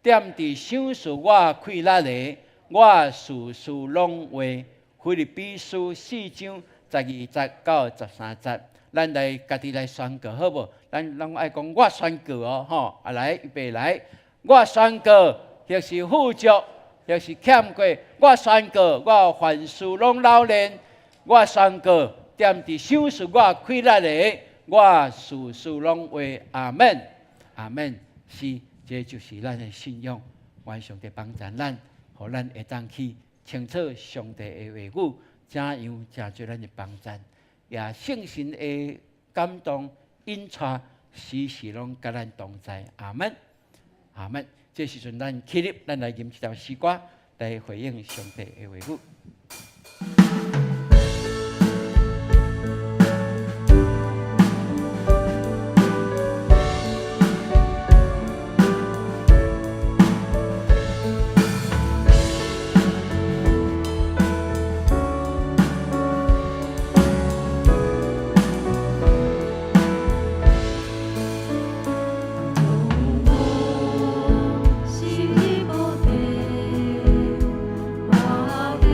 踮佇賞賜我氣力的，我事事攏會。腓立比書4章12節到13節，咱來家己來宣告好無？咱攏愛講我宣告哦，吼！啊來，預備來，我宣告，或是富足，或是欠缺，我宣告，我凡事攏老練，我宣告，踮佇賞賜我氣力的，我事事攏會。阿門，阿門。是，這就是咱的信仰。願上帝幫助咱，予咱會當去清楚上帝的話語，怎樣成做咱的幫助，也聖神的感動引帶，時時攏佮咱同在。阿門，阿門。這時陣咱起立，咱來吟這條詩歌來回應上帝的話語。從我心的寶地，我的。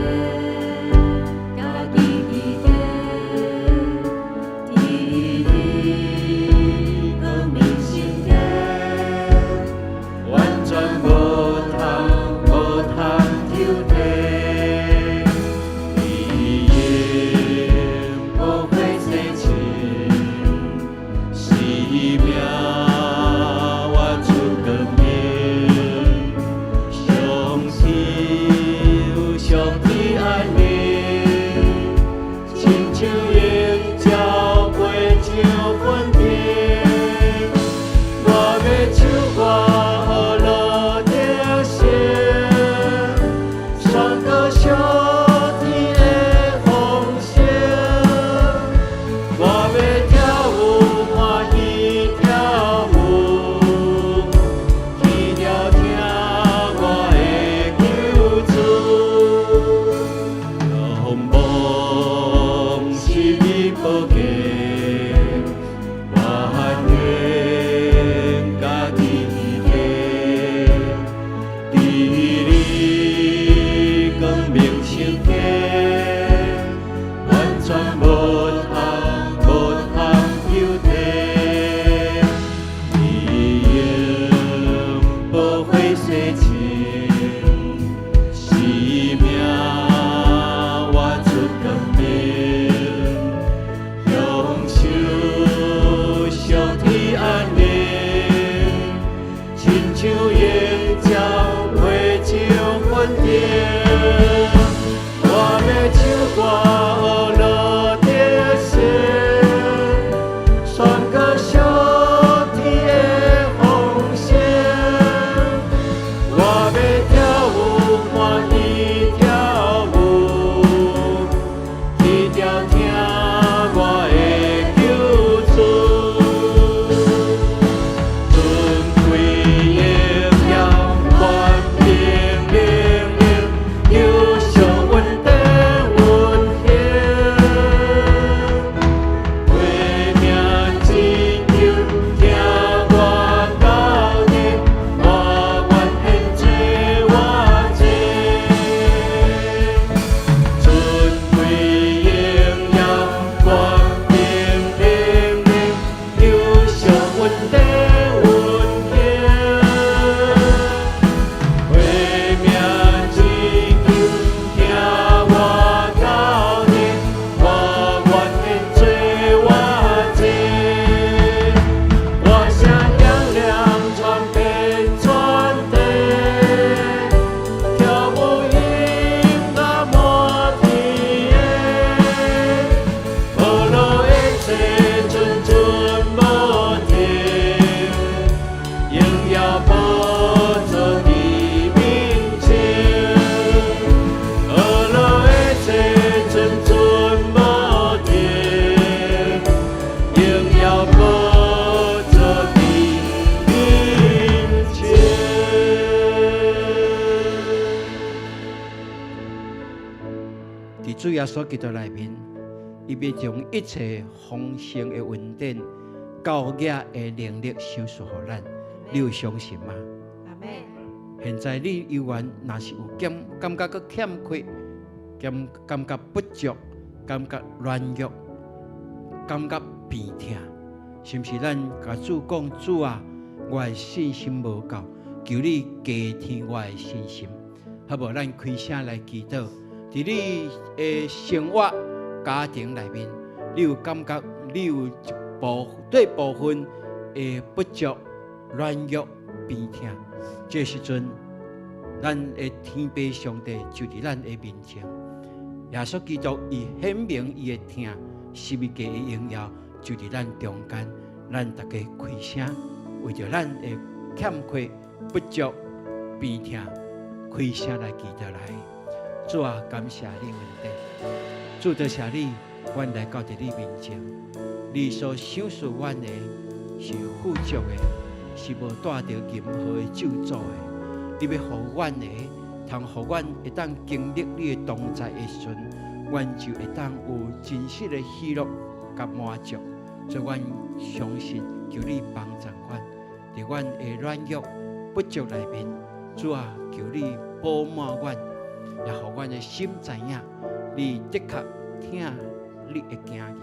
主耶穌基督內面，伊欲將一切豐盛的恩典、教養的能力賞賜予咱。你有相信嗎？現在你猶原若是有感覺閣欠缺，感覺不足，感覺軟弱，感覺病痛，是毋是咱共主講，主啊，我的信心無夠，求你加添我的信心，好無？咱開聲來祈禱。佇你的生活家庭內面，你有感覺你有一部對部分的不足、軟弱、病痛，這時陣，咱的天父上帝就佇咱的面前。耶穌基督伊顯明伊的疼，十字架的榮耀就佇咱中間。咱大家開聲，為著咱的欠缺、不足、病痛，開聲來祈禱來。主啊，感謝你恩典，主多謝你，阮來到佇你面前，你所賞賜阮的是富足的，是無帶著任何的咒詛的。你欲予阮的，通予阮會當經歷你的同在的時陣，阮就會當有真實的喜樂佮滿足。所以，阮相信求你幫助阮，佇阮的軟弱不足內面，主啊，求你補滿阮。也予阮的心知影，你的確疼你的囝兒，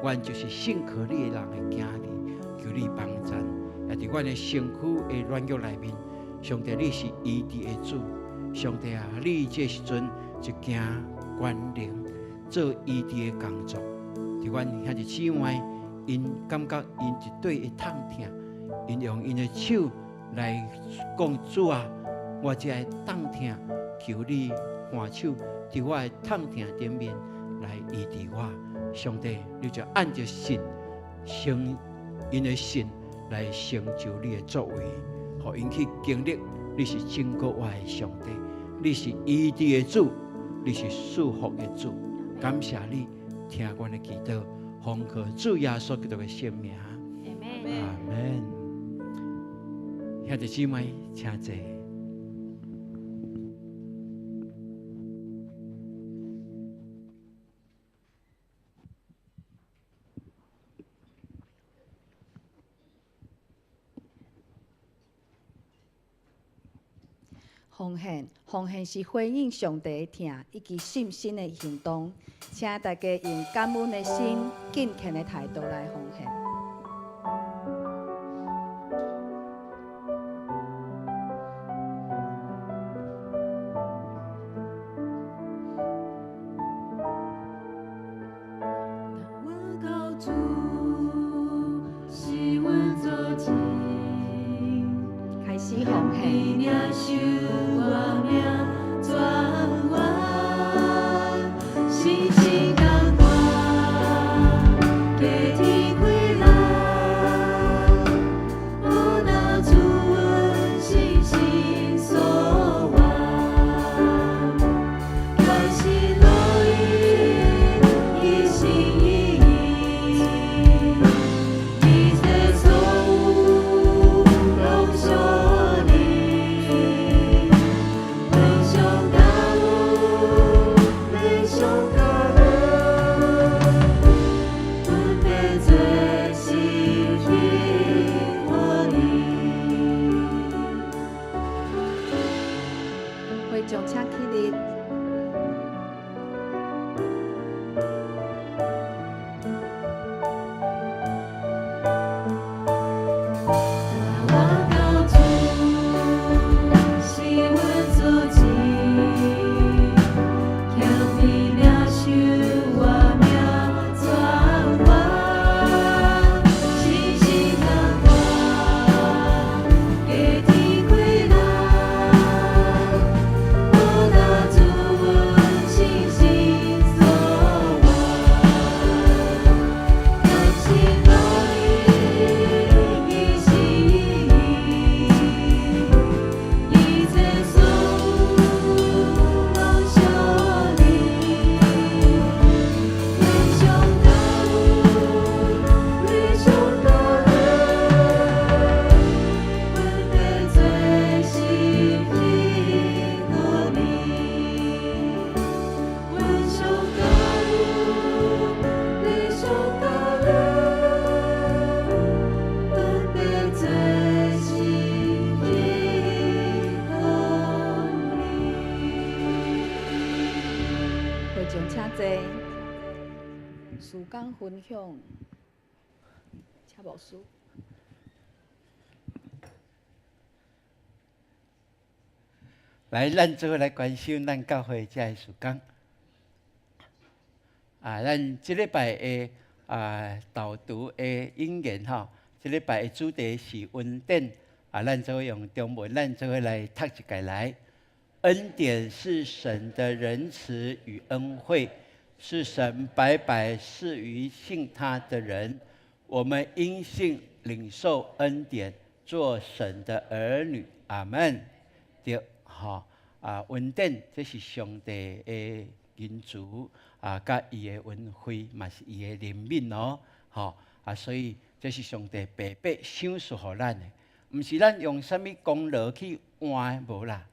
阮就是信靠你的人的囝兒，求你幫贊。也佇阮的身軀的軟弱內面，上帝你是醫治的主，上帝啊，你這時陣就行權能做醫治的工作。佇阮兄弟姊妹，𪜶感覺𪜶一對的痛疼，𪜶用𪜶的手來講，主啊，我這个痛疼，求你換手佇我的痛疼頂面來醫治我。上帝，你就按著信，成𪜶的信來成就你的作為，予𪜶去經歷你是拯救我的上帝，你是醫治的主，你是賜福的主。感謝你聽阮的祈禱，奉靠主耶穌基督的聖名。阿門。兄弟姊妹，請坐。奉獻，奉獻是回應上帝的疼以及信心的行動，請大家用感恩的心、敬虔的態度來奉獻。開始奉獻。 阮上感恩。請坐。事工分享，請牧師。來，咱做伙來關心咱教會遮的事工。啊，咱這禮拜的導讀的引言吼，這禮拜的主題是恩典。啊，咱做伙用中文，咱做伙來讀一下來。恩典是神的仁慈與恩惠，是神白白賜予信他的人。我們因信領受恩典，做神的兒女。阿門。對，吼啊，恩典這是上帝的仁慈啊，佮伊的恩惠嘛是伊的憐憫哦，吼啊，所以這是上帝白白賞賜予咱的，毋是咱用啥物功勞去換的，無啦，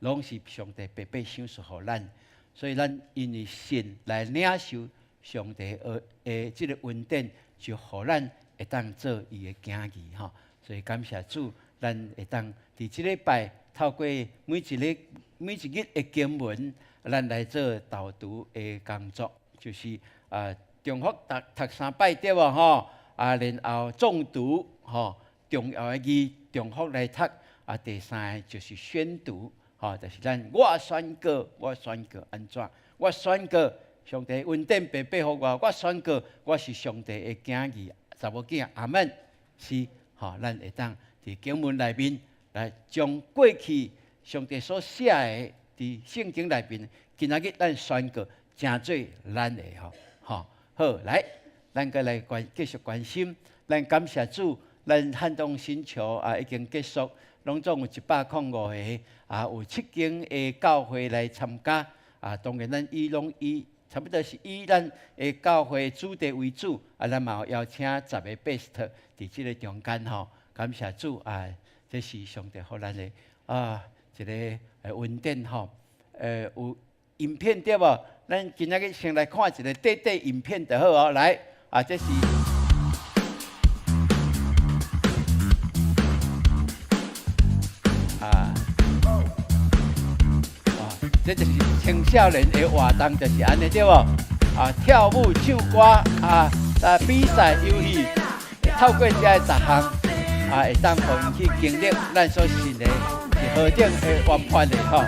攏是上帝白白賞賜予咱。所以咱因為信來領受上帝的這个恩典，就予咱會當做伊的囝兒吼。所以感謝主，咱會當佇這禮拜透過每一日每一日的經文，咱來做導讀的工作，就是重複讀讀三擺對無吼？啊，然後誦讀吼，重要的字重複來讀。啊，第三个就是宣讀，吼，就是咱我宣告，我宣告按怎？我宣告上帝恩典白白予我，我宣告我是上帝的囝兒、查某囝。阿們，是吼，咱會當佇經文內面來將過去上帝所寫的佇聖經內面，今仔日咱宣告成做咱的吼，吼好來，咱閣來關繼續關心，咱感謝主，咱撼動星球啊已經結束，攏總有105個啊，有7間的教會來參加啊。當然咱以攏以差不多是以咱的教會主題為主，啊，咱嘛有邀請10个 best 佇這个中間吼，感謝主啊，這是上帝予咱的啊一个恩典吼。有影片對無？咱今仔日先來看一个短短影片就好哦。來，啊，這是啊，這就是青少年的活動，就是按呢對無？啊，跳舞、唱歌啊，啊，比賽、遊戲，透過這10項啊，會當予𪜶去經歷咱所信的是何等的活潑的吼。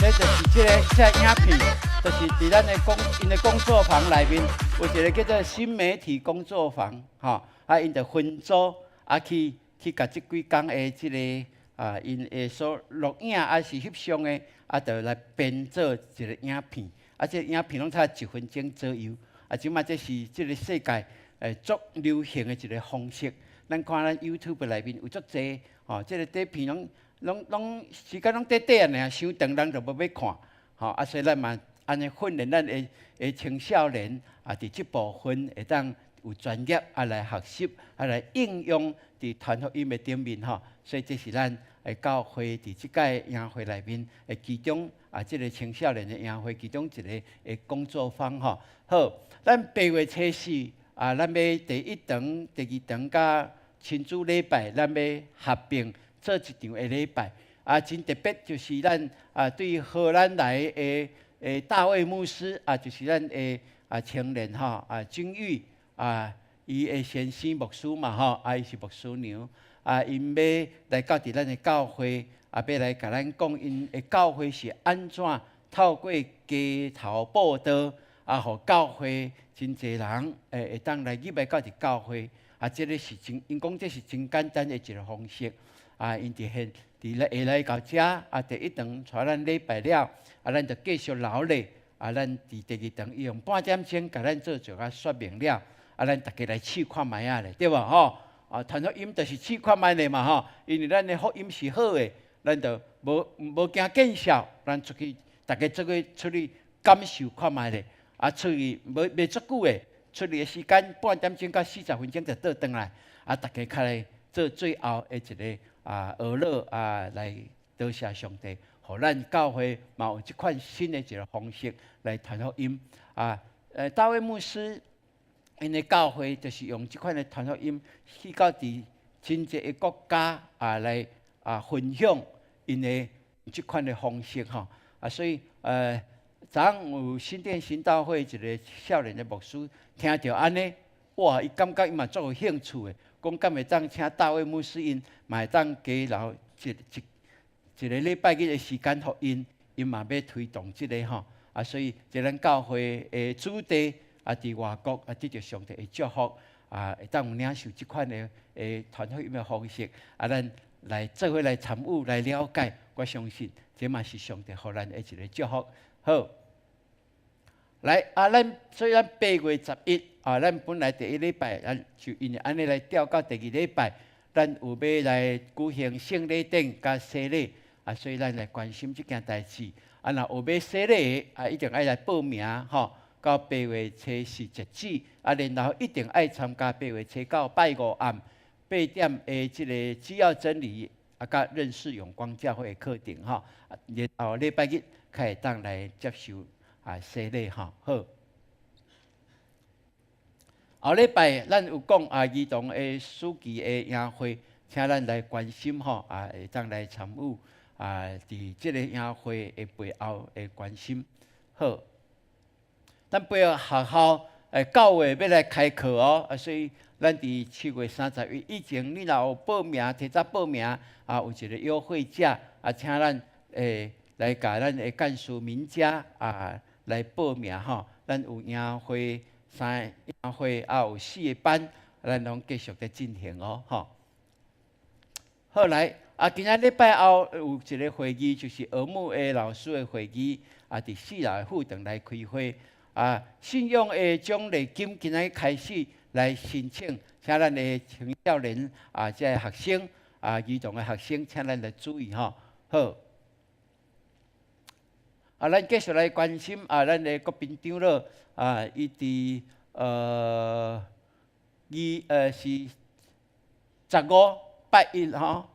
這就是這个這个影片，就是佇咱的工𪜶的工作坊內面，有一个叫做新媒體工作坊，吼，啊，𪜶就分組啊去去共這幾工的這个啊，𪜶的所錄影還是翕相的，啊，就來編做一个影片，啊，這个影片攏才一分鐘左右，啊，這擺這是這个世界足流行的一个方式。咱看咱 YouTube 內面有足濟，吼，這个短片攏。攏攏時間攏短短爾，傷長人就無欲看，吼啊！所以咱嘛按呢訓練咱的的青少年啊，佇這部分會當有專業啊來學習啊來應用佇傳福音的頂面吼。所以這是咱的教會佇這屆營會內面的其中啊，這个青少年的營會其中一个的工作坊吼。好，咱八月初四啊，咱欲第一堂、第二堂佮親子禮拜，咱欲合併。做一場的禮拜，啊，真特別，就是咱啊對荷蘭來的的大衛牧師啊，就是咱的啊青年吼啊金玉啊，伊的先生牧師嘛吼，啊伊是牧師娘啊，𪜶欲來到佇咱的教會啊，欲來共咱講𪜶的教會是按怎透過街頭佈道啊，予教會真濟人會會當來入來到佇教會啊，這个是真，𪜶講這是真簡單的一个方式啊，𪜶佇現佇來會來到遮啊，第一堂帶咱禮拜了，啊，咱就繼續留咧，啊，咱佇第二堂伊用半點鐘共咱做一個說明了，啊，咱逐家來試看覓仔咧，對無吼？啊，傳福音就是試看覓咧嘛吼，因為咱的福音是好的，咱就無無驚見笑，咱出去逐家做伙出去感受看覓咧，啊，出去無袂足久的，出去的時間半點鐘到40分鐘就倒轉來，啊，逐家較來做最後的一个啊，學樂啊，來多謝上帝，予咱教會嘛有這款新的一个方式來傳福音啊。大衛牧師𪜶的教會就是用這款的傳福音去到佇真濟个國家啊來啊分享𪜶的這款的方式吼啊，所以昨昏有新店行道會一个少年的牧師聽著按呢，哇！伊感覺伊嘛足有興趣的。講敢會當請大衛牧師𪜶，嘛會當加留一一一个禮拜日的時間予𪜶，𪜶嘛欲推動這个吼啊，所以這咱教會的子弟啊，佇外國啊，得著上帝的祝福啊，會當有領受這款的的傳福音的方式啊，咱來做伙來參與來了解，我相信這嘛是上帝予咱的一个祝福。好，來啊，咱所以咱8月11啊，咱本來第一禮拜，咱就因為按呢來調到第二禮拜，咱有欲來舉行聖禮典佮洗禮啊，所以咱來關心這件代誌。啊，若有欲洗禮的啊，一定愛來報名吼，到8月初四截止啊，然後一定愛參加8月初九拜五暗8點的這个基要真理啊，佮認識永光教會的課程吼，然後禮拜日較會當來接受啊洗禮吼，好。後禮拜咱有講啊，兒童的暑期的營會，請咱來關心吼啊，會當來參與啊，佇這个營會的背後的關心。好，咱背後學校9月欲來開課哦，啊，所以咱佇7月31以前，你若有報名，提早報名啊，有一个優惠價啊，請咱來共咱的幹事名家啊來報名吼，咱有營會。三個營會啊，有四个班，咱攏繼續佇進行哦，吼。好來，啊，今仔禮拜後有一个會議，就是兒牧的老師的會議，啊，佇四樓的副堂來開會。啊，信仰的獎勵金今仔開始來申請，請咱的青少年啊，這个學生啊，兒童的學生，請咱來注意吼。好。啊，咱繼續來關心啊，咱的國賓長老啊，伊佇二是15拜一吼，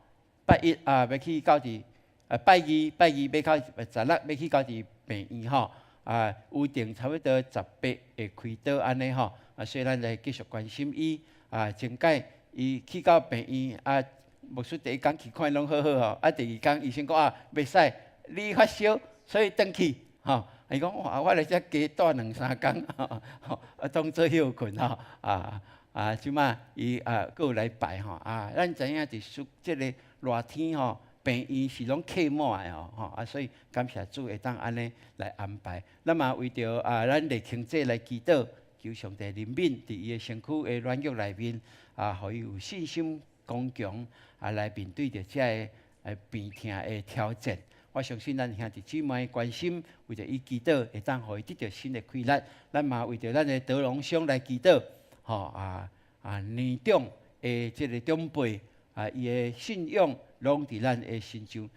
拜一啊，欲去到佇拜二拜二欲到16欲去到佇病院吼，啊，有定差不多18會開刀按呢吼，啊，所以咱來繼續關心伊啊，前擺伊去到病院啊，牧師第一工去看攏好好吼，啊，第二工醫生講啊，袂使，你發燒。所以轉去，吼，伊講哇，我來遮加蹛兩三工，吼，啊，當做歇睏吼，啊啊，這馬伊啊，閣有來拜吼，啊，咱知影佇暑這个熱天吼，病院是攏客滿的吼，吼啊，所以感謝主會當按呢來安排。咱嘛為著啊，咱麗清姐來祈禱，求上帝憐憫，佇伊的身軀的軟弱內面，啊，予伊有信心剛強，啊，來面對著這个病痛的挑戰。我相信咱兄弟姊妹關心，為著伊祈禱，會當予伊得著新的氣力。咱嘛為著咱的德隆兄來祈禱，吼啊啊年長的這个長輩啊，伊的信仰攏佇咱的身上，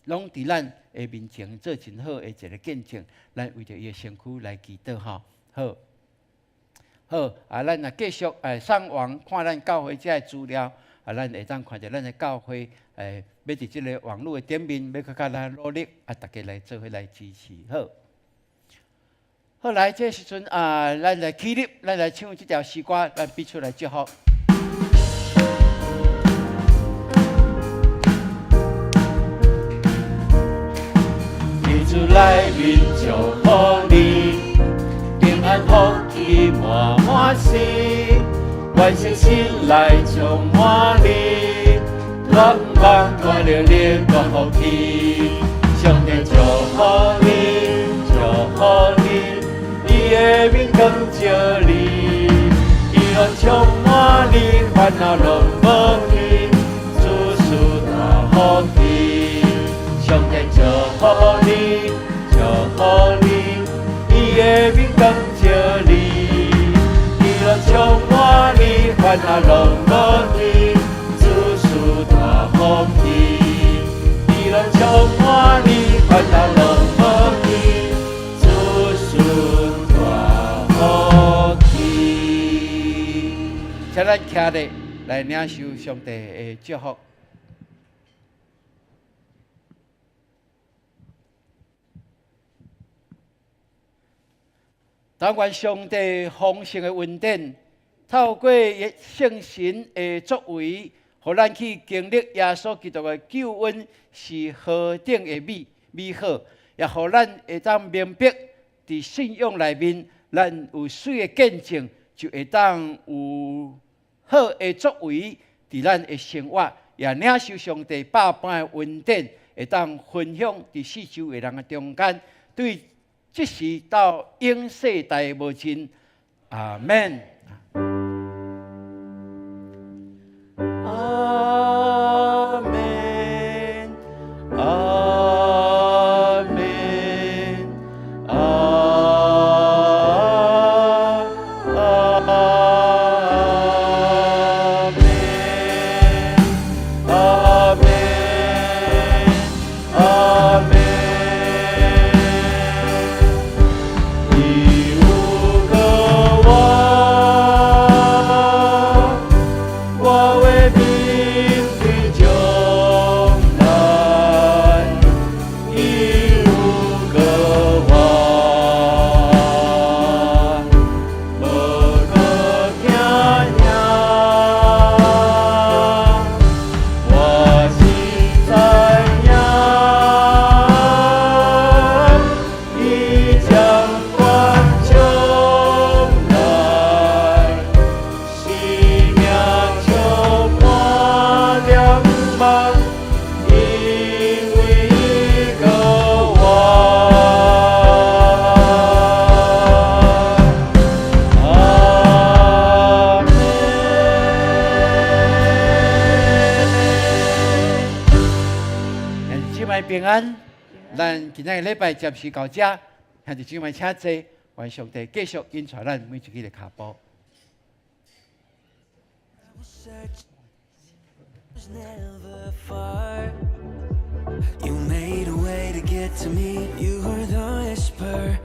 攏佇咱的面前做真好的一个見證。咱為著伊的身軀來祈禱，吼好。好啊，咱若繼續上網看咱教會這个資料，啊，咱會當看著咱的教會欲佇這个網路的頂面，欲閣較咱努力，啊，逐家來做伙來支持，好。好來，這時陣啊，咱來起立，咱來唱這條詩歌，咱彼此來祝福。佇主內面。面祝福你，平安福氣滿滿時，願聖神來充滿你，願望大能力國福氣，上帝祝福你，祝福你，伊的面光照你，喜樂充滿你，煩惱攏無去，諸事大福氣。上帝祝福你，祝福你，伊的面光照你，喜樂充滿你，煩惱攏無去，諸事大福氣。喜樂充滿你，煩惱攏無去，諸事大福氣。請咱徛咧來領受上帝的祝福。但願上帝豐盛的恩典，透過聖神的作為，予咱去經歷耶穌基督的救恩是何等的美好，也予咱會當明白，佇信仰內面，咱有媠的見證，就會當有好的作為，佇咱的生活，也領受上帝百般的恩典，會當分享佇四周的人的中間，對這時到永世代無盡，阿門。阿門，阿門，阿門，阿門，阿門。伊有個我，我會面對將來。伊有個我，無閣驚嚇。我是知影，伊掌管將來，生命充滿了望，因為伊個我。阿門。兄弟姊妹平安，咱今仔日禮拜暫時到這，兄弟姊妹請坐，願上帝繼續引帶咱每一个的跤步。 Never far. You made a way to get to me. You heard the whisper.